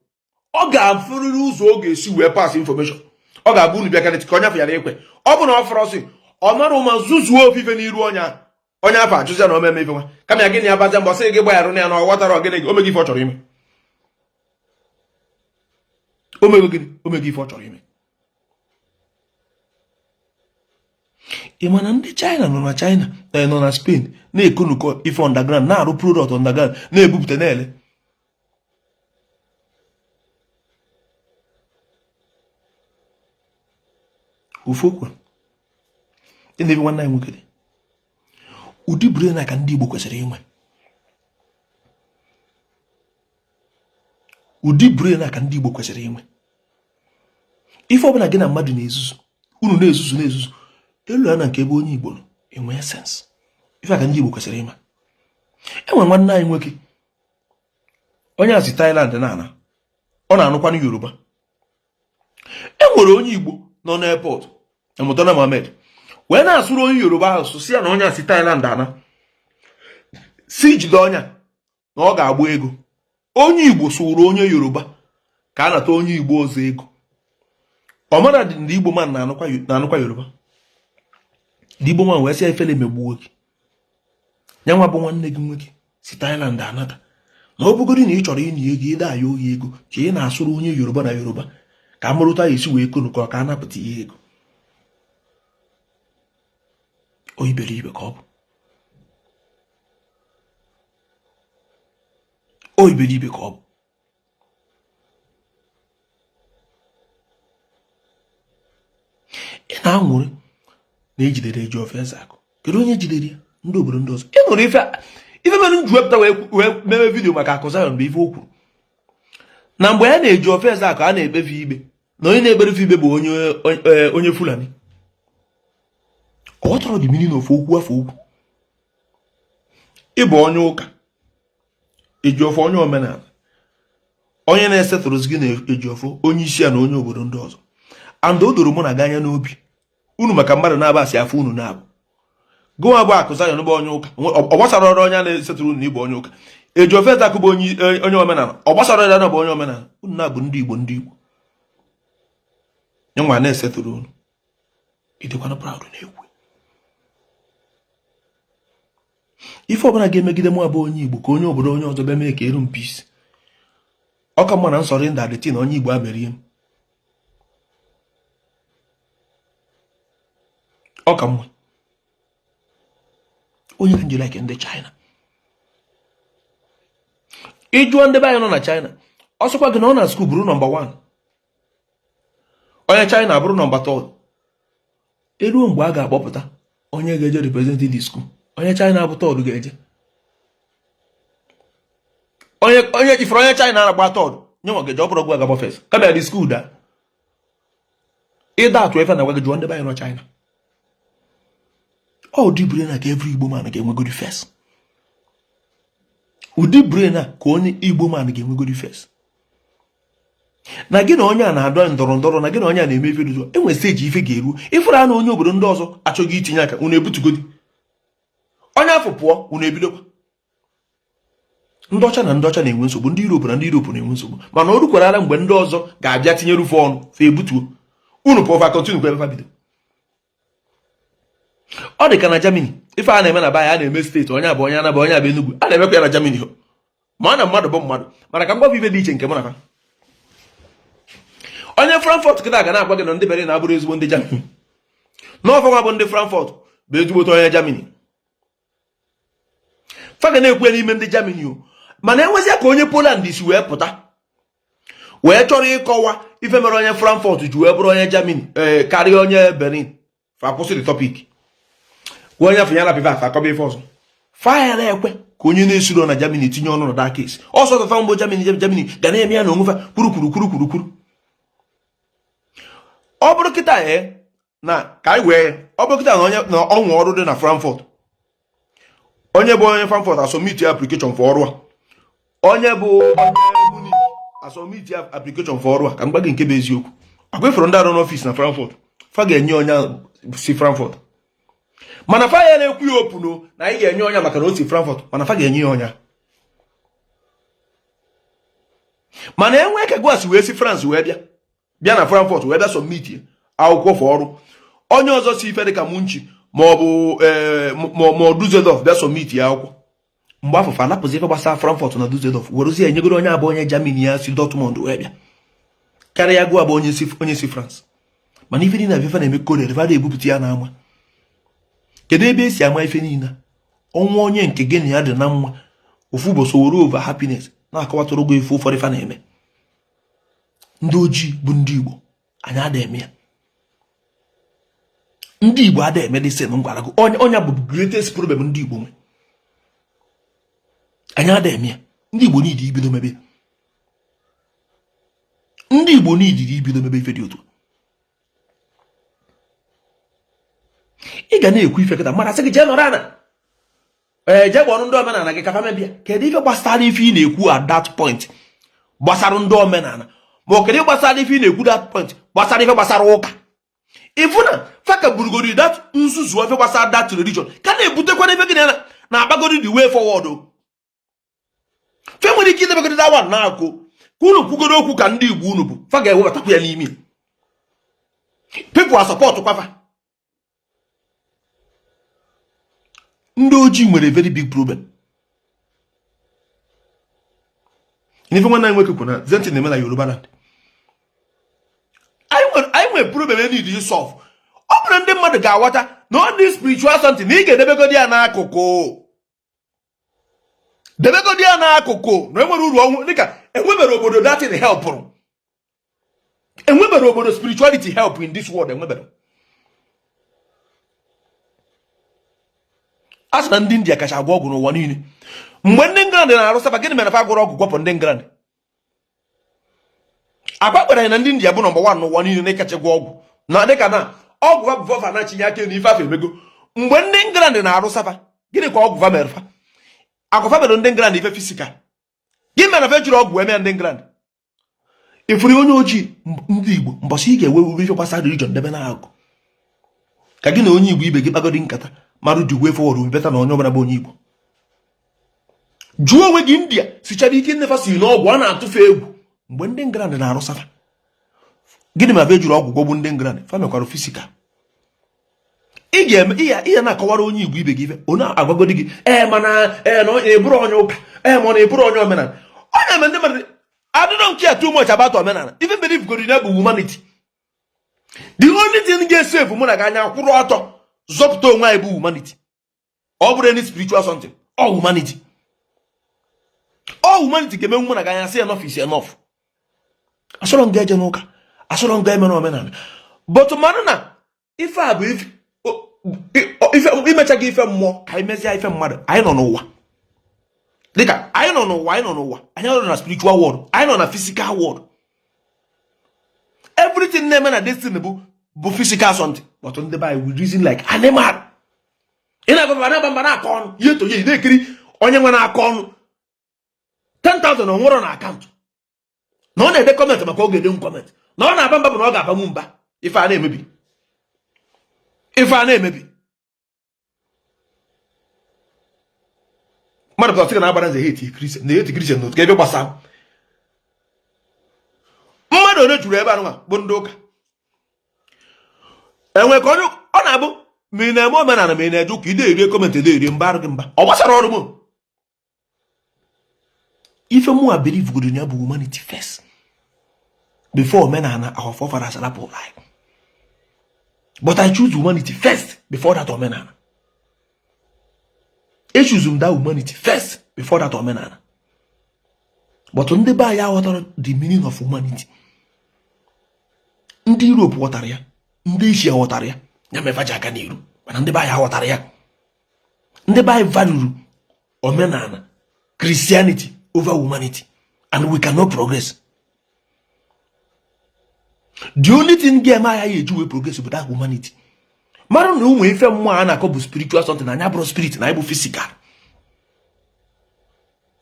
Ọ ga-afụrịrị ụzọ ọ ga-esi wee pass information. Ọ ga-abụ unu bịakarịtị ka onye afọ yara ekwe. Ọ bụ na ọ fọrọ sị ọ mara ụma zuzuo ofufe n'iru onye ahụ, onye afọ ajụzi na omeme ife nwa kama ya gịnị ya baza mbọ sị gị gbagharụ na ya na ọ ghọtara ọgịnị gị omego ife ọ chọrọ ime. Omego gịnị? Omego ife ọ chọrọ ime. Ị ma na ndị China nọ na China nọ na Spain na-ekonukọ ife underground, na-arụ product underground, na-ebupụta, na-ele. Ofu okwu dị n'ebe nwanne anyị nwoke dị, ụdị brain a ka ndị Igbo kwesịrị inwe. Ụdị brain a ka ndị Igbo kwesịrị inwe. Ife ọbụla gị na mmadụ na-ezuzu, unu na-ezuzu na-ezuzu elu ya na nke ebe onye Igbo nọ enwee sense. Ife a ka ndị Igbo kwesịrị ịma. Enwe nwanne anyị nwoke, onye a si Thailand na-ana, ọ na-anụkwanụ Yoruba. E nwere onye Igbo nọ n'airport, Murtala Mohammed, wee na-asụrụ onye Yoruba ahụ sụ, si ya na onye a si Thailand ana, si jide ọnya na ọ ga-agba ego. Onye Igbo sụrụ onye Yoruba. ka a nata onye Igbo ọzọ ego. Ọ mara ndị Igbo man na-anụkwa Yoruba. Ndị Igbo man wee sị efele megbuo gị. Ya nwa bụ nwanne gị nwoke si Thailand anata na ọ bụgodi na ị chọrọ ịnị ego ịda aya oyi ego ka ị na-asụrụ onye Yoruba na Yoruba ka a mụrụta ya esi wee konukọ ka a napụta ihe ego. O iberibe ka ọ bụ, o iberibe ka ọ bụ. Ị na-anwụrị na ejidere Ejiofor Ezeaku. Kedu onye jidere ya? Ndị obodo ndị ọzọ. Ị nụrụ ife ife mere m ji wepụta wee meme video maka Akụ Zion bụ ife o kwuru na mgbe ya na Ejiofor Ezeaku a na-ekpefe ikpe na onye na-ekperefe ikpe bụ onye onye Fulani. Ọ ghọtara the meaning of okwu afọ okwu. Ị bụ onye ụka, Ejiofor onye omenala, onye na-esetụrụzi gị na Ejiofor onye isi ya na onye obodo ndị ọzọ. And o doro mụ na gị anya n'obi unu maka mmadụ na-aba asị afọ unu na-abụ gụnwa bụ Akụ Zion bụ onye ụka, ọ gbasara ọrụ onye na-esetụrụ unu na ịbụ onye ụka. Ejiofor Ezeaku bụ onye omenala, ọ gbasara ọrụ ya bụ onye omenala. Unu na-abụ ndị Igbo, ndị Igbo nwa na-esetụrụ unu, ịdịkwana proud na-ekwu ife ọbụla ga-emegide mụ abụ onye Igbo ka onye obodo onye ọzọ bịa mee ka eru m peace. Ọ ka mma na nsọrọ ndị na onye Igbo amerie m, ọ ka mma. Onye ka nji like ndị China. Ị jụọ ndị be anyị nọ na China, ọ sịkwa gị na ọ na school bụrụ number 1, onye China bụrụ number 3. Eruo mgbe a ga-akpọpụta onye ga-eje represent the school, onye China bụ third ga-eje. Onye onye ifuru onye China na-agba third nye nwa ga-eje, ọ bụrụ gwa gagba first kama the school daa. Ịda atụ efe na gwa gị jụọ ndị be anyị nọ China. Ọ ụdị brain a ka every Igbo man ga-enwegodi first. Ụdị brain a ka onye Igbo man ga-enwegodi first. Na gị na onye a na-adọ ndọrọ ndọrọ, na gị na onye a na-eme ife dị, enwe stage ife ga-eru ịfụrụ a na onye obodo ndị ọzọ achọghị itinye aka, unu ebutugodi onye afọ pụọ, unu ebidokwa. Ndị ọcha na ndị ọcha na-enwe nsogbu, ndị Europe na ndị Europe na-enwe nsogbu, mana o rukwara mgbe ndị ọzọ ga-abịa tinyere ufe ọnụ, fa ebutuo unu pụọ, fa continue kwa ebe fa bido. Ọ dị ka na Germany, ife a na-eme na be anyị, a na-eme steeti, onye abụ onye Anaba, onye abụ Enugu, a na-emekwa ya na Germany ho. Ma na mmadụ bụ mmadụ, mana ka m gwa ife dị iche nke mụ na ha. Onye Frankfurt kịta ga na-agwa gị na ndị Berlin na-abụrụ ezigbo ndị Germany, n'ọfọnwa bụ ndị Frankfurt bụ ezigbote onye Germany. Fa ga na-ekwu ya n'ime ndị Germany o, mana enwezịa ka onye Poland si wee pụta wee chọrọ ịkọwa ife mere onye Frankfurt ji wee bụrụ onye Germany ee karịa onye Berlin, fa kwụsị the topic, gwa onye afọ ya rapụ ife afa, akọba ife ọzọ. Fa ekwe ka onye na-esiro na Germany tinye ọnụ na that case. Ọsọ tọta mbụ Germany, Germany ga na-eme ya na onwe fa kwuru kwuru kwuru kwuru kwuru. Ọ bụrụ kịta ee na ka anyị wee, ọ bụrụ kịta na onye na ọnwụ ọrụ dị na Frankfurt, onye bụ onye Frankfurt asubmit application for ọrụ a, onye bụ onye Munich asubmit application for ọrụ a, ka m gwa gị nke bụ eziokwu, akwa ifuru ndị arụ n'office na Frankfurt, fa ga-enye onye si Frankfurt. Mana fa ya na-ekwu ya opuno na anyị ga-enye onye maka na o si Frankfurt, mana fa ga-enye ya onye. Mana enwee ka gwas wee si France wee bịa bịa na Frankfurt wee bịa submit akwụkwọ for ọrụ, onye ọzọ si ife dịka Munich ma ọ bụ ma Dusseldorf bịa submit ya akwụkwọ, mgbe afọ fa anapụzi ife gbasara Frankfurt na Dusseldorf, werezie enyegoro onye abụ onye Germany ya si Dortmund wee bịa karịa gụọ abụ onye si France. Mana ife niile ife na-eme coded, fa na-ebupụta ya n'ama. Kedu ebe esi ama ife niile? Ọnwa onye nke gị na ya dị na mma ofu ụbọchị were over happiness na-akọwatụrụ gị ife ụfọdụ fa na-eme. Ndị ojii bụ ndị Igbo anyị ada eme ya. Ndị Igbo ada eme dị m gwara gị, onye bụ greatest problem ndị Igbo nwe. Anyị ada eme ya. Ndị Igbo niile ibido mebe, ndị Igbo niile ibido mebe ife dị otu ị ga na-ekwu ife kịta mara sị gị jee nọrọ ana ee jee gwa ọrụ ndị omenala gị ka fa mebia. Kedu ife gbasara ife ị na-ekwu at that point gbasara ndị omenala, ma ọ kedu gbasara ife ị na-ekwu that point gbasara ife gbasara ụka? Ịfụ na fa ka burugori that nzuzu ife gbasara that religion ka na-ebutekwana ife gị na akpagori the way forward o. Fe nwere ike idebegodi that one na-akụ Ka unu kwugoro okwu ka ndị Igbo unu bụ fa ga-ewebatakwu ya n'ime. People are support kwafa. Ndị ojii nwere very big problem. N'ife nwanne anyị nwoke kwuru na same thing na-eme na Yoruba land. Anyị nwere problem e need to solve. Ọ bụrụ ndị mmadụ ga-aghọta na ọ dị spiritual something na ị ga-edebegodi ya n'akụkụ, debegodi ya n'akụkụ na enwere uru ọnwụ dịka enwebere obodo that thing helpụrụ, enwebere obodo spirituality help in this world, enwebere. A sị na ndị India kacha agwọ ọgwụ n'ụwa niile. Mgbe ndị England na-arụ saba, gịnị mere fa agwọrọ ọgwụ gwọpụ ndị England? Agwa gwara na ndị India bụ number 1 n'ụwa niile n'ịkacha gwọ ọgwụ, na dịka na ọgwụ fa bụ fa na-achinye aka na ife afọ emego. Mgbe ndị England na-arụ saba, gịnị ka ọgwụ fa mere fa? Agwa fa mere ndị England ife physical. Gịnị mere fa ejiri ọgwụ eme ndị England? Ifuru onye ojii ndị Igbo mbọsị ị ga-ewe ife gbasara religion debe n'akụkụ ka gị na onye Igbo ibe gị kpagodi nkata marụ the way forward better na onye ọbụla bụ onye Igbo. Jụọ onwe gị, India sichara ike nnefa si n'ọgwụ a na-atụfe egwu mgbe ndị England na-arụ safa, gịnị ma fa ejiri ọgwụ gwọgbu ndị England? Fa mekwara physical. Ị ga-eme ihe na-akọwara onye Igbo ibe gị ife ọ na-agwagodi gị ee mana ee na ị bụrụ onye ụka, ee mana ị bụrụ onye omenala. Ọ na-eme ndị mmadụ I don't care too much about omenala. Ife believe godi na bụ humanity. The only thing ga-esave mụ na gị anya kwụrụ ọtọ zọpụta onwe anyị bụ humanity. Ọ bụrụ any spiritual something, ọ humanity. Ọ humanity ga-eme mụ na gị anya sị enough is enough. Asọrọ m ga-eje n'ụka, asọrọ m ga-eme n'omenala, but mara na ife a bụ ife imechaghị ife mmụọ ka anyị mezie ife mmadụ. Anyị nọ n'ụwa dịka anyị nọ n'ụwa, anyị nọ n'ụwa, anyị nọ na spiritual world, anyị nọ na physical world. Everything na-eme na destiny bụ physical something, but ndị be anyị we reason like animal. Ị na-agba na-agba mba na-akọ ọnụ ihe tonye na-ekiri onye nwe na-akọ ọnụ 10,000 ọ nwụrụ na account na ọ na-ede comment maka ọ ga-ede comment na ọ na-aba mba bụ na ọ ga-abanwu mba. Ife a na-emebi, ife a na-emebi. Mmadụ pụtara sị na agbara nze hate Christian na hate Christian n'otu ka ebe gbasara mmadụ ole juru ebe anụnwa bụ ndị ụka enwe ka onye ọ na-abụ ma ị na-eme omenala ma ị na-eje ụka ide erie comment ede erie mba arụ gị mba ọ gbasara ọrụ m. Ife mụa believe goro ya bụ humanity first before omenala our forefathers rapụrụ anyị, but I choose humanity first before that omenala. E choose m that humanity first before that omenala. But ndị be anyị aghọtara the meaning of humanity. Ndị Europe ghọtara ya, ndị Asia ghọtara ya, ya mere fa ji aga n'iru, mana ndị be anyị aghọtara ya. Ndị be anyị value omenala Christianity over humanity, and we cannot progress. The only thing ga-eme anyị eji wee progress bụ that humanity. Mara na ụmụ ife mmụọ a na-akọ bụ spiritual something, na anyị abụrụ spirit, na anyị bụ physical.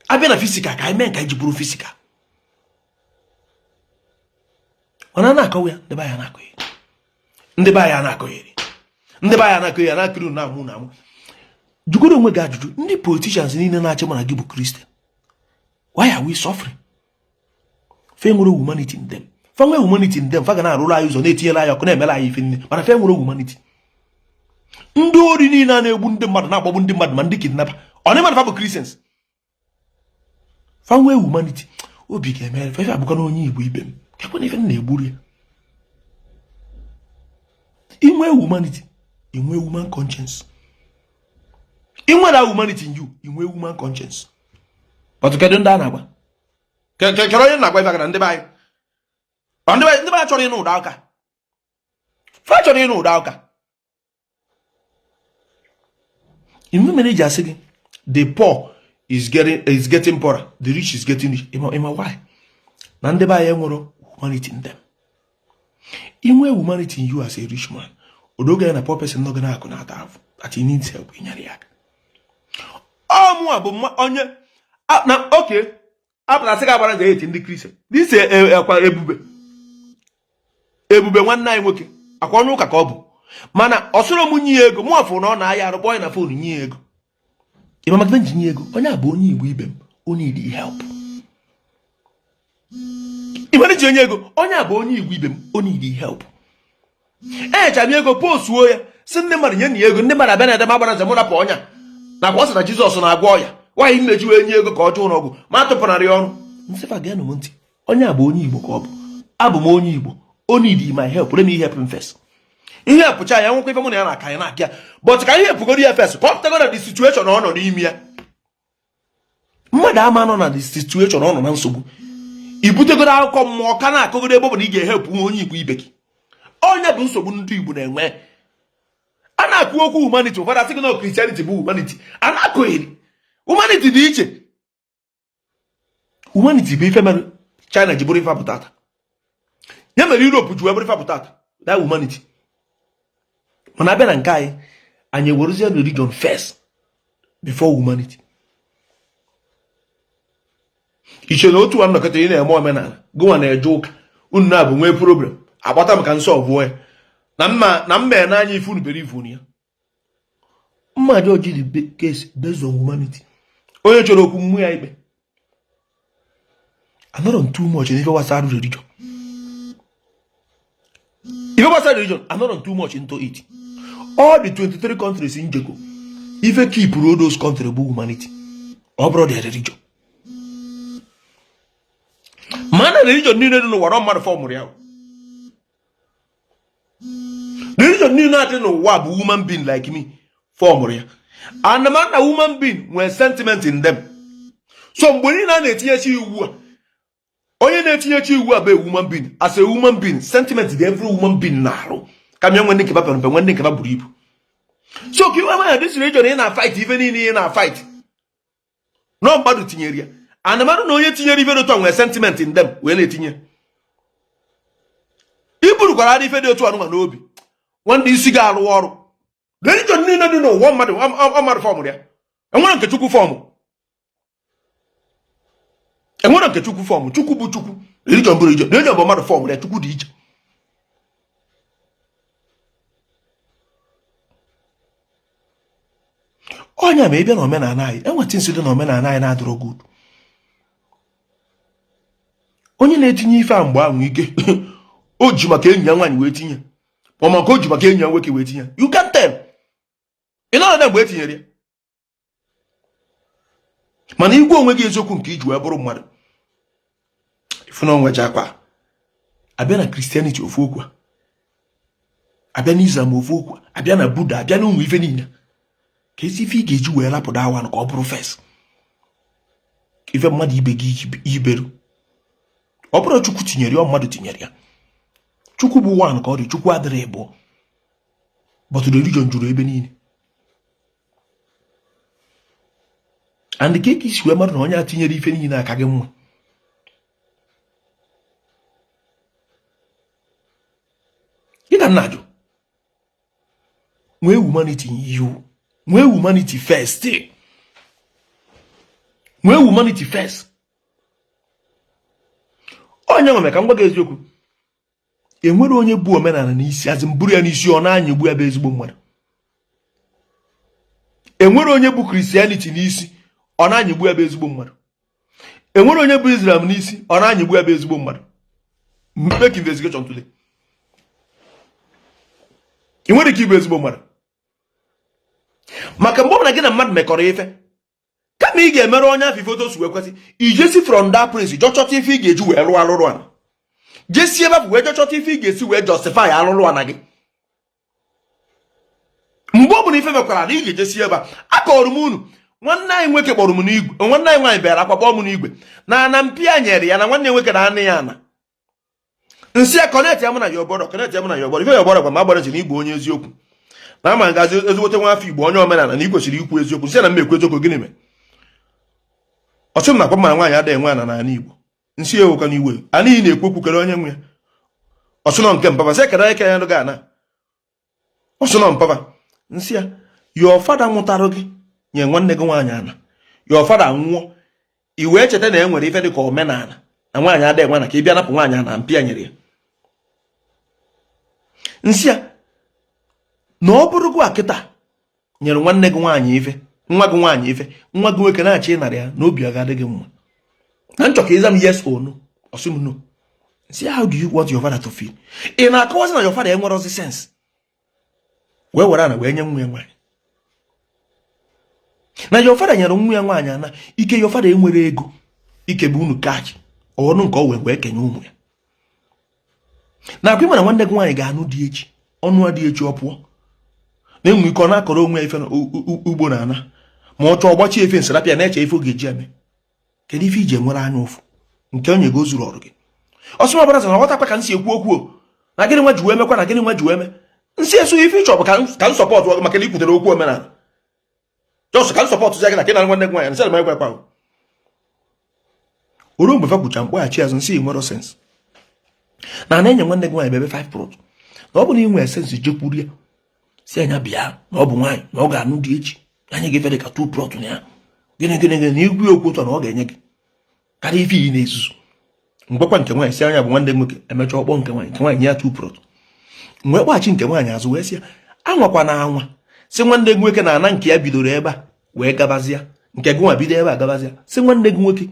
Abịa na physical ka anyị mee nke anyị ji bụrụ physical. Mana a na-akọwa ya, ndị be anyị na-akọ ya, ndị be anyị na-akọ ya, ndị be anyị na-akọ ya, na-akịrị na-amụ na amụ. Jụgoro onwe gị ajụjụ, ndị politicians niile na-achị mana gị bụ Christian, why are we suffering? Fe nwere humanity in them. Fa nwee humanity in them, fa ga na-arụrụ anyị ụzọ, na-etinyere anyị ọkụ, na-emere anyị ife niile, mana fe nwere humanity. Ndị ori niile a na-egbu ndị mmadụ, na-agbagbu ndị mmadụ, ma ndị kidnapper, ọ na fa bụ Christians. Fa nwee humanity, obi ga-emere fa. Ife abụkwa na onye Igbo ibe m kekwe na ife m na-egburu ya. Inwe humanity, inwe human conscience. Inwe that humanity in you, inwe human conscience. But kedu ndị a na-agba? Kedu onye na-agba ife aka na ndị be anyị? Ndị be anyị chọrọ ịnụ ụda ụka, fa chọrọ ịnụ ụda ụka. Ime mere eji asị gị the poor is getting poorer, the rich is getting rich. Ịma why? Na ndị be anyị enwere humanity in them. Inwe humanity in you as a rich man, odoge ya na poor person nọ gị na-akụ na-ata afụ that he needs help, inyere ya aka. Ọ mụa bụ onye na oke apụta sị gị agbara ga-eti ndị Kristian n'isi ekwa ebube ebube nwanne anyị nwoke akwa onye ụka ka ọ bụ, mana ọ sịrọ m nye ya ego, mụ afụ na ọ na-aya arụ, kpọọ ya na phone nye ya ego. Ịma maka nji nye ego? Onye a bụ onye Igbo ibe m, onye need help. Ịmara ji onye ego, onye a bụ onye Igbo ibe m, o need help. Enyecha m ego, postuo ya, si ndị mmadụ nye na ya ego. Ndị mmadụ abịa na edem agbara njem rapụ ọnya nakwa ọ sị na Jizọs na-agwọ ọya. Nwaanyị mmeji wee nye ego ka ọ jụụ n'ọgwụ ma atụpụnarị ọnụ nsịfa. Geenụ m ntị, onye a bụ onye Igbo ka ọ bụ. Abụ m onye Igbo, o need my help. Let me help him first. Ihe pụcha ya nwekwa ife mụ na ya na-aka ya na-aka ya, but ka ihe pụgoro ya first, ka ọ pụtago na the situation ọ nọ n'ime ya. Mmadụ ama nọ na the situation ọ nọ na nsogbu, ibutegoro akụkọ mmụọ ka na-akọgoro ebe ọ bụ na ị ga-ehepụ onye Igbo ibe gị. Onye bụ nsogbu ndị Igbo na-enwe, a na-akụ okwu humanity, ụfọdụ asị gị na Christianity bụ humanity. A na-akụghịrị humanity dị iche. Humanity bụ ife mere China ji bụrụ ife apụta ata, ya mere Europe ji wee bụrụ ife apụta ata, that humanity. Mana abịa na nke anyị, anyị ewerezie religion first before humanity. Iche na otu nnọkọta ị na-eme omenala, gụnwa na-eje ụka, unu na-abụ nwee problem, agbata m ka nsọ ọbụọ ya na mma na mma n'anya ife unu bere ifu ya mma judge the case based on humanity. Onye chọrọ okwu mmụ ya ikpe, anọrọ too much n'ife gbasara religion. Ife gbasara religion, anọrọ too much into it. All the 23 countries in Njeko, ife keep all those countries bụ humanity, ọ bụrụ the religion. Mana religion niile dị n'ụwa, nọ mmadụ formụrụ ya. Religion niile adị n'ụwa bụ human being like me formụrụ ya. And man na human being nwere sentiment in them. So mgbe niile a na-etinyechi iwu a, onye na-etinyechi iwu a bụ a human being. As a human being, sentiment dị every human being na-arụ ka mịa nwe ndị nkeba pere mpe, nwe ndị nkeba buru ibu. So ka iwe manya this religion ị na-fight, ife niile ị na-fight nọ mmadụ tinyere ya. And mmadụ na onye tinyere ife dị otu a nwere sentiment in them wee na-etinye. Iburukwara adị ife dị otu anụnwa n'obi, nwanne, isi ga-arụ ọrụ. Religion niile dị n'ụwa, mmadụ mmadụ formụrụ ya. Enwere nke Chukwu formụ, enwere nke Chukwu formụ. Chukwu bụ Chukwu, religion bụ religion. Religion bụ mmadụ formụrụ ya, Chukwu dị iche. Onye ma ị bịa na omenala anyị, enweta nsị dị na omenala anyị na-adịrọ good. Onye na-etinye ife a mgbe ahụ, ike o ji maka enyi ya nwaanyị wee tinye, ma maka o ji maka enyi ya nwoke wee tinye, you can tell. Ị nọrọ na mgbe e tinyere ya. Mana igwe onwe gị eziokwu nke iji wee bụrụ mmadụ, ifu na onwe akwa. Abịa na Christianity, ofu okwu. Abịa na Islam, ofu okwu. Abịa na Buddha, abịa na ụmụ ife niile, ka esi ife ị ga-eji wee rapụda awa ka ọ bụrụ first, ife mmadụ ibe gị iberu. Ọ bụrụ Chukwu tinyere ya, mmadụ tinyere ya. Chukwu bụ one ka ọ dị, Chukwu adịrị ịbụọ. But religion juru ebe niile. And ka eke isi wee mmadụ na onye a tinyere ife niile aka gị mma, gị ka nna ajụ. Nwee humanity, you nwee humanity first, nwee humanity first. Onye nwe ka m gwa gị eziokwu, enwere onye bụ omenala n'isi azị mburu ya n'isi, ọ na-anya egbu ya bụ ezigbo mmadụ. Enwere onye bụ Christianity n'isi, ọ na-anya egbu ya bụ ezigbo mmadụ. Enwere onye bụ Islam n'isi, ọ na-anya egbu ya bụ ezigbo mmadụ. Make investigation today. Ị nwere ike ịbụ ezigbo mmadụ, maka mgbe ọbụla gị na mmadụ mekọrọ ife, kama ị ga-emere onye afọ ife otu o si wee kwesị, ijesi from that place jọ chọta ife ị ga-eji wee rụọ alụrụ ana, jesi ebe ahụ wee jọ chọta ife ị ga-esi wee justify alụrụ ana gị. Mgbe ọ bụla ife mekwara na ị ga-ejesi ebe a, akọrọ m unu, nwanne anyị nwoke kpọrọ m n'igwe, nwanne anyị nwaanyị bịara akwa kpọọ m n'igwe na ana mpịa nyere ya na nwanne nwoke na anụ ya ana nsị ya connect ya mụ na ya ọbọrọ, connect ya mụ na ya ọbọrọ. Ife ya ọbọrọ gwa ma agbara na igbo onye eziokwu na ama ngazi ezigbote nwa afọ Igbo, onye omenala, na ị kwesịrị ikwu eziokwu. Nsị na m ekwu eziokwu, gịnị mere? Ọsị m na akwa mma nwaanyị adịghị enwe ana n'ala Igbo. Nsị ewekwa n'iwe, anaghị na-ekwu okwu kere onye nwe ya. Ọsị nọ nke mpapa, sị kere eke ya ga ana. Ọsị nọ mpapa, nsị ya your father mụtarụ gị nye nwanne gị nwaanyị ana, your father nwụọ, i wee cheta na e nwere ife dị ka omenala na nwaanyị adịghị enwe na ka ị bịa napụ nwaanyị ana mpịa nyere ya. Nsị ya na ọ bụrụ gị akịta nyere nwanne gị nwaanyị ife, nwa gị nwaanyị ife, nwa gị nwoke na-achọ ịnara ya, na obi aga adịghị mma na nchọ ka ịza m yes or no. Ọsị m no. See, how do you want your father to feel? Ị na-akọwazi na your father enwerozi sense wee were ana wee nye nwa ya nwaanyị, na your father nyere nwa ya nwaanyị ana ike. Your father enwere ego ike bụ unu kachi ọnụ nke ọ wee kenye ụmụ ya. Na akwa ịmara nwanne gị nwaanyị ga-anụ di echi, ọnụ adị echi, ọ pụọ na-enwe ike ọ na-akọrọ onwe ya ife ugbo na ana, ma ọ chọọ ọgbachi efe nsarapịa na-eche ife ọ ga-eji eme. Kedu ife iji enwere anya ụfụ nke onye go zuru ọrụ gị? Ọsọ ọbara na ọghọtakwa ka m si ekwu okwu o na gịnị nwa ji wee mekwa, na gịnị nwa ji wee mee nsị eso ife ịchọ bụ ka m support gị, maka na ikwutere okwu omenala. Just ka m support gị na ka ị na nwanne gị nwaanyị nsị m ekwekwa oruo mgbe fa kwucha mkpọghachi azụ nsị nwere sense na na-enye nwanne gị nwaanyị ebe 5 plot, na ọ bụ na ị nwere sense jekwuru ya si anya bịa na ọ bụ nwaanyị na ọ ga-anụ di echi, anyị ga-efe dị ka 2 plot na ya, gịnị gịnị gịnị, na igwe okwu ụtọ na ọ ga-enye gị karịa ife iyi na-ezuzu. Mgbekwa nke nwaanyị si anya bụ nwanne nwoke emechaa ọkpọ nke nwaanyị, nke nwaanyị nye ya 2 plot. Mgbe kpọghachi nke nwaanyị azụ wee sị ya anwakwa na anwa si nwanne gị nwoke na ana nke ya bidoro ebe a wee gabazịa, nke gị nwa bido ebe a gabazịa, si nwanne gị nwoke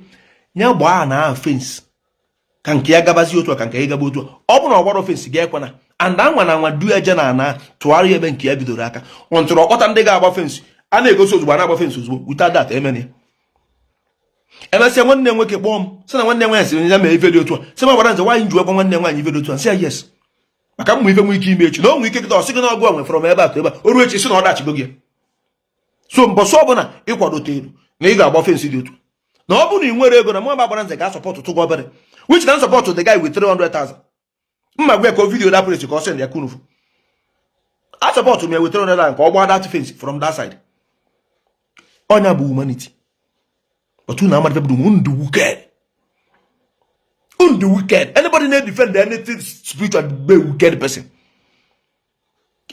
ya gbaa na ahụ fence ka nke ya gabazie otu a, ka nke ya gaba otu a. Ọ bụ na ọ gbara fence ga ekwana and anwa na anwa du eje na ana tụgharịa ebe nke ya bidoro aka ọ ntụrụ ọkpọta ndị ga-agba fence a na-egosi ozugbo, a na-agba fence ozugbo without that emene ya. Emesịa nwanne nwoke kpọọ m sị na nwanne nwaanyị sịrị ya mee ife dị otu a, sị m gwara nze nwaanyị ji gwa nwanne nwaanyị ife dị otu a. Sị ya yes, maka mmụ ife nwee ike ime echi na o nwee ike kịta ọsị gị na ọgụ a nwefọrọ m ebe a to ebe a, o ruo echi sị na ọ dachigo gị. So mbọsị ọbụla ịkwadote elu na ị ga-agba fence dị otu na ọ bụrụ na ị nwere ego na mụ gbara nze ga-asupport tụgọ obere, which na support the guy with 300,000. Mma gwa ya ka o video that place ka ọ send ya kunufu a support m ya with 300,000 ka ọ gbaa that fence from that side. Ọnya bụ humanity. But unu amadị bụ unu wicked, unu wicked. Anybody na-defend anything spiritual be wicked person.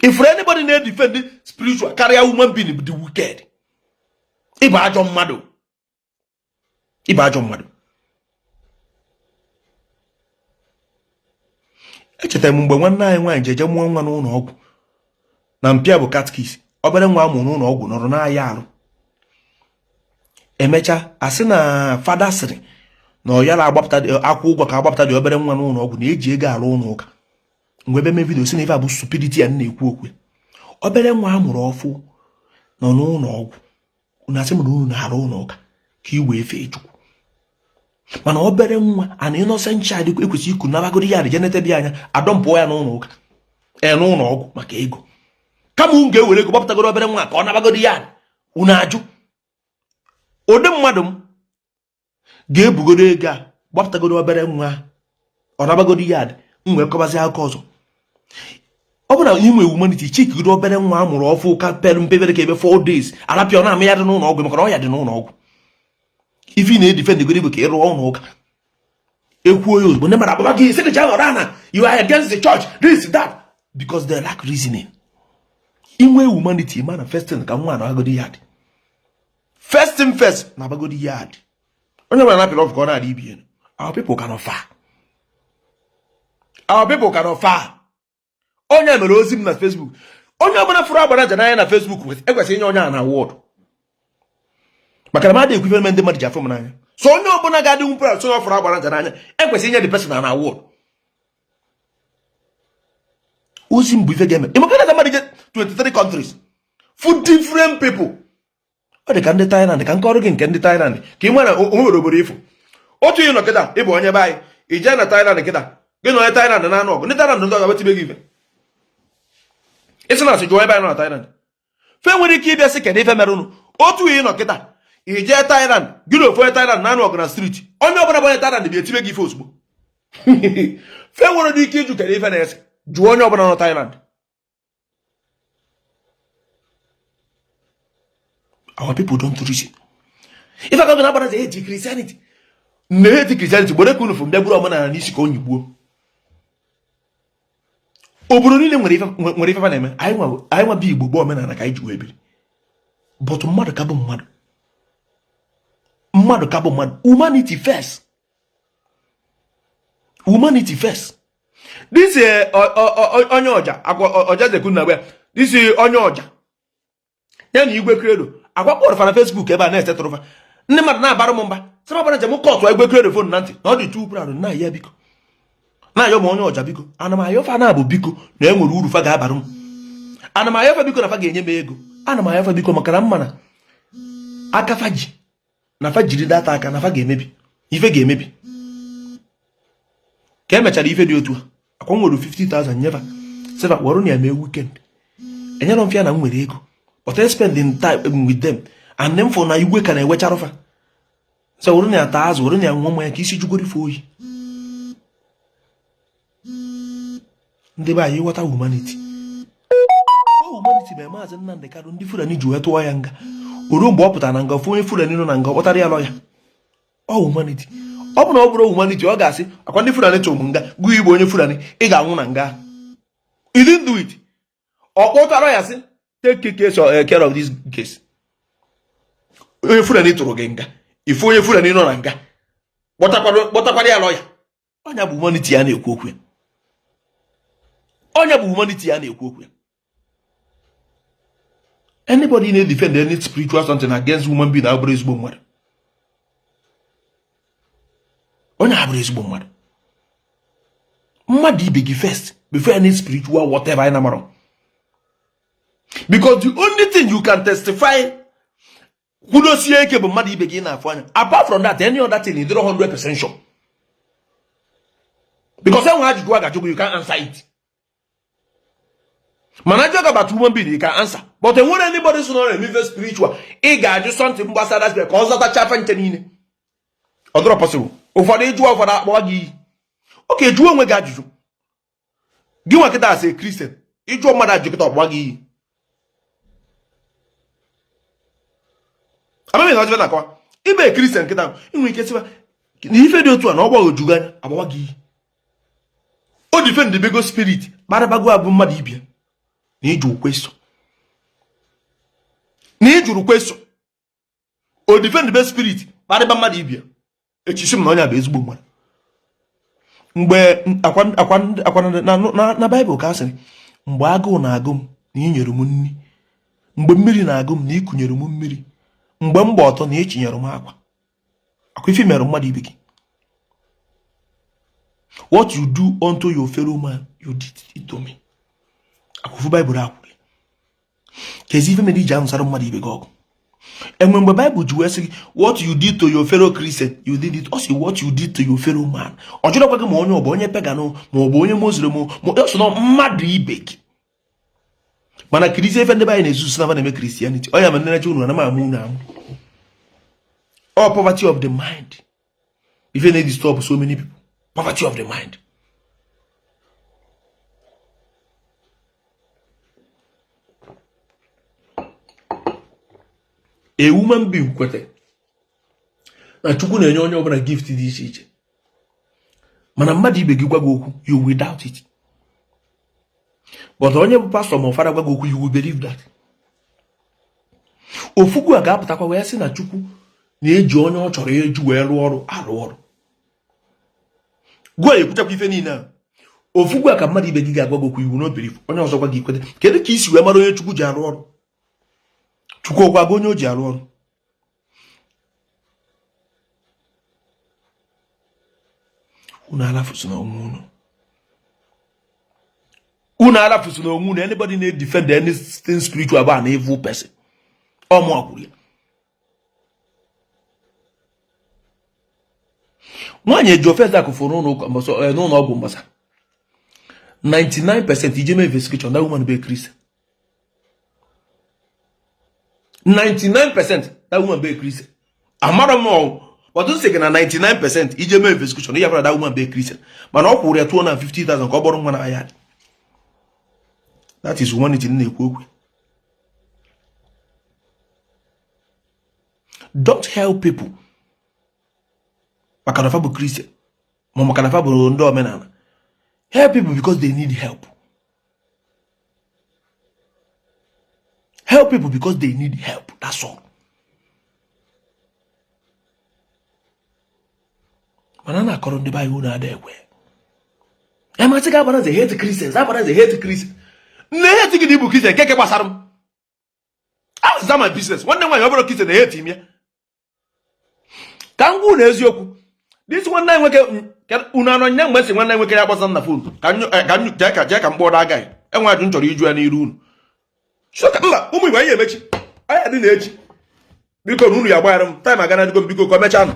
If anybody na-defend spiritual karịa human being bụ the wicked. Ịbụ ajọ mmadụ, ịbụ ajọ mmadụ. Echetara m mgbe nwanne anyị nwaanyị jeje mụọ nwa n'ụlọ ọgwụ na mpịa bụ catechist, obere nwa amụrụ n'ụlọ ọgwụ nọrọ n'ahịa arụ. Emechaa asị na fada sịrị na ọ yara agbapụta akwụ ụgwọ ka agbapụta dị obere nwa n'ụlọ ọgwụ na-eji ego arụ ụlọ ụka. Mgbe ebe mee video si na ife a bụ stupidity ya na-ekwu okwu, obere nwa a mụrụ ọfụ nọ n'ụlọ ọgwụ, unu asị m na unu na-arụ ụlọ ụka ka i wee fee Chukwu. Mana obere nwa an innocent child ekwesịrị iku nabagoro ya jenete dị anya adọmpụọ ya n'ụlọ ụka ee n'ụlọ ọgwụ maka ego, kama unu ga-ewere ego gbapụtagoro obere nwa ka ọ nabagoro ya. Unu ajụ ụdị mmadụ m ga-ebugoro ego a gbapụtagoro obere nwa ọ nabagoro ya, m wee kọbazi akụkọ ọzọ. Ọ bụrụ na ị nwere humanity chikigoro obere nwa a mụrụ ọfụ ka pere mpebere ka ebe 4 days arapịa ọ na-ama ya dị n'ụlọ ọgwụ maka na ọ ya dị n'ụlọ ọgwụ. Ife ị na-edefend goro igwe ka ị rụọ ụlọ ụka, ekwuo ya ozugbo ndị mmadụ akpọba gị sị gị jee nọrọ ana, you are against the church, this that, because they lack reasoning. Inwe humanity ma na first thing ka nwa na-agodi ya dị, first thing first na abagodi ya dị. Onye nwere napịrị ọfụ ka ọ na-adị ibi elu. Our people cannot far, our people cannot far. Onye mere ozi m na Facebook, onye ọbụla fụrụ agbara nja n'anya na Facebook ekwesịrị inye onye a na award, maka na mmadụ ekwu ife ndị mmadụ ji afụ m n'anya. So onye ọbụla ga-adị nwupụrụ so fụrụ agbara nja n'anya ekwesịrị inye the person na award. Ozi m bụ ife ga-eme ịmaka na mmadụ je 23 countries for different people. Ọ dị ka ndị Thailand, ka nkọrọ gị nke ndị Thailand ka ị mara o nwere obodo ifo otu ị nọ kịta ịbụ onye be anyị i jee na Thailand kịta gị na onye Thailand na-anụ ọgụ, ndị Thailand ndị ọzọ wetibe gị ife isi na asị jụọ ebe anyị nọ na Thailand fe nwere ike ịbịa sị kedu ife mere unu. Otu ị nọ kịta i jee Thailand gị na ofu onye Thailand na-anụ ọgụ na street, onye ọbụla bụ onye Thailand bịa etibe gị ife ozugbo. Fe nwere ike ịjụ kedu ife na-ese, jụọ onye ọbụla nọ Thailand. Our people don't reason. Ife aka na agbara eji Christianity na-eti Christianity gbere ka unu fụ mbịa buru omenala n'isi ka onye gbuo obodo niile nwere ife na-eme. Anyị nwa bụ Igbo bụ omenala ka anyị ji wee biri, but mmadụ ka bụ mmadụ, mmadụ ka bụ mmadụ. Humanity first, humanity first. This onye ọja ọja zekun na gbe this onye ọja ya na Igwe Credo agwa kpọrọ fa na Facebook ebe a na-esetụrụ fa, ndị mmadụ na-abara m mba sị m agbara njem kọtụ Igwe Credo phone na ntị na ọ dị too proud na ya. Biko Na-ayọ ma onye ọja biko, ana m ayọ fa na-abụ biko na e nwere uru fa ga-abara m. Ana m ayọ fa biko na fa ga-enye m ego. Ana m ayọ fa biko maka na m ma na aka fa ji na fa jiri data aka na fa ga-emebi ife ga-emebi. Ka emechara ife dị otu a, akwa m nwere 50,000 nye fa, sị fa were na ya mee weekend. Enyere m fa na m nwere ego, but I spending time with them and m fụ na iwe ka na-ewechara fa, sị were na ya taa azụ, were na ya ṅụọ mmanya ka isi jugoro ife oyi. Ndị be anyị, ghọta humanity. Ọ humanity mere Maazị Nnamdi Kanu ndị Fulani ji wee tụọ ya nga. O ruo mgbe ọ pụtara na nga, fụ onye Fulani nọ na nga, ọ kpọtara ya lọya. Ọ humanity. Ọ bụ na ọ bụrọ humanity, ọ ga-asị akwa ndị Fulani tụrụ m nga, gụọ igbo onye Fulani, ị ga-anwụ na nga. He didn't do it. Ọ kpọtara ya sị take case or care of this case. Onye Fulani tụrụ gị nga, ị fụ onye Fulani nọ na nga, kpọtakwara ya lọya. Ọ nya bụ humanity ya na-ekwu okwu ya. Ọ nya bụ humanity ya na-ekwu okwu ya. Anybody na-edefend any spiritual something against human being abụrọ ezigbo mmadụ. Onye abụrọ ezigbo mmadụ. Mmadụ ibe gị first before any spiritual whatever anyị na-amarọ. Because the only thing you can testify kwudosie ike bụ mmadụ ibe gị na-afụ anya. Apart from that, any other thing, ị dịrọ 100% sure. Because enwe ajụjụ a ga-ajụ gị, you can answer it. Mana ajụ about human being, you can answer. But enwere anybody so na na-eme ife spiritual, ị ga-ajụ something gbasara spirit ka ọ zatacha afa nche niile. Ọ dịrọ possible. Ụfọdụ ịjụọ, ụfọdụ akpọọ gị iyi. Okay, jụọ onwe gị ajụjụ. Gị nwa kịta as a Christian, ịjụọ mmadụ ajụjụ kịta, ọ kpọọ gị iyi. Amaghị na ọjọọ na-akọwa. Ị bụ Christian kịta, ị nwere ike sịba na ife dị otu a na ọ gbagwojugo anya, agbawa gị iyi. O defend bego spirit kparabago abụ mmadụ ibe ya na ị jụ question, na ị jụrụ question. O defend be spirit kparịba mmadụ ibe ya. Echisi m na onye a bụ ezigbo mmadụ. Mgbe akwa na Baịbụl ka a sịrị, mgbe agụụ na-agụ m na ị nyere m nri, mgbe mmiri na-agụ m na ị kunyere m mmiri, mgbe m gba ọtọ na ị chinyere m akwa. Akwa ife mere mmadụ ibe gị. What you do unto your fellow man, you did it to me. Akwa ofu Baịbụl akwụrụ. Kezi ife mere i ji anụsara mmadụ ibe gị ọgụ? Enwe mgbe Baịbụl ji wee sị gị what you did to your fellow Christian, you did it. Ọ sị what you did to your fellow man. Ọ jụrọkwa gị ma onye ọ bụ onye pagan ma ọ bụ onye Muslim, ma ọ sị na mmadụ ibe gị. Mana kirizie ife ndị be anyị na-ezuzu na na-eme Christianity. Ọ ya ma nnerecha unu na amụ unu amụ. Ọ poverty of the mind. Ife na-edisturb so many people. Poverty of the mind. A human being kwete na Chukwu na-enye onye ọbụla gift dị iche iche, mana mmadụ ibe gị gwa gị okwu, you will doubt it. But onye bụ pastọ ma ọ fada gwa gị okwu, you will believe that. Ofu gị a ga-apụtakwa wee sị na Chukwu na-eji onye ọ chọrọ eji wee rụọ ọrụ arụ ọrụ. Gụọ ekwuchakwa ife niile a. Ofu gị a ka mmadụ ibe gị ga-agwa gị okwu, you will not believe. Onye ọzọ gwa gị, i kwete. Kedu ka i si wee mara onye Chukwu ji arụ ọrụ? Chukwu ọ gwa gị onye o ji arụ ọrụ? Unu alafụsina onwe unu, unu alafụsina onwe unu. Anybody na-edefend anything spiritual bụ an evil person. Ọ mụ kwuru ya. Nwaanyị eji ofe akụ fụrụ n'ụlọ ọgwụ mbasa 99% i je mee investigation, that woman bụ Christian. 99% that woman bụ Christian. Amara m ọgwụ but m sị gị na 99% i je mee investigation ya fara that woman bụ Christian, mana ọ kwụrụ ya 250,000 ka ọ gbọrọ nwa na ya. That is humanity na-ekwu okwu. Don't help people maka na fa bụ Christian ma maka na fa bụ ndị omenala. Help people because they need help. Help people because they need help. That's all. Mana a na-akọrọ ndị be anyị, unu ada ekwe. Emasị gị agbara hate Christians, agbara hate Christians. Nne hate gị na ị bụ Christian keke gbasara m. How is that my business? Nwanne nwaanyị ọ bụrụ Christian na hate ime ya. Ka m gwa unu eziokwu. This nwanne anyị nwoke, unu anọ nya mgbe si nwanne anyị nwoke ya gbasa na phone ka nyụ ka nyụ jee ka m kpọọ agaghị enwe ajụ m chọrọ iju ya n'iru unu. So ka mba, ụmụ Igbo, anyị emechi, anyị adị na echi. Biko na unu ya agbaghara m, time agana dịgo m. Biko, ka o mechaa nụ.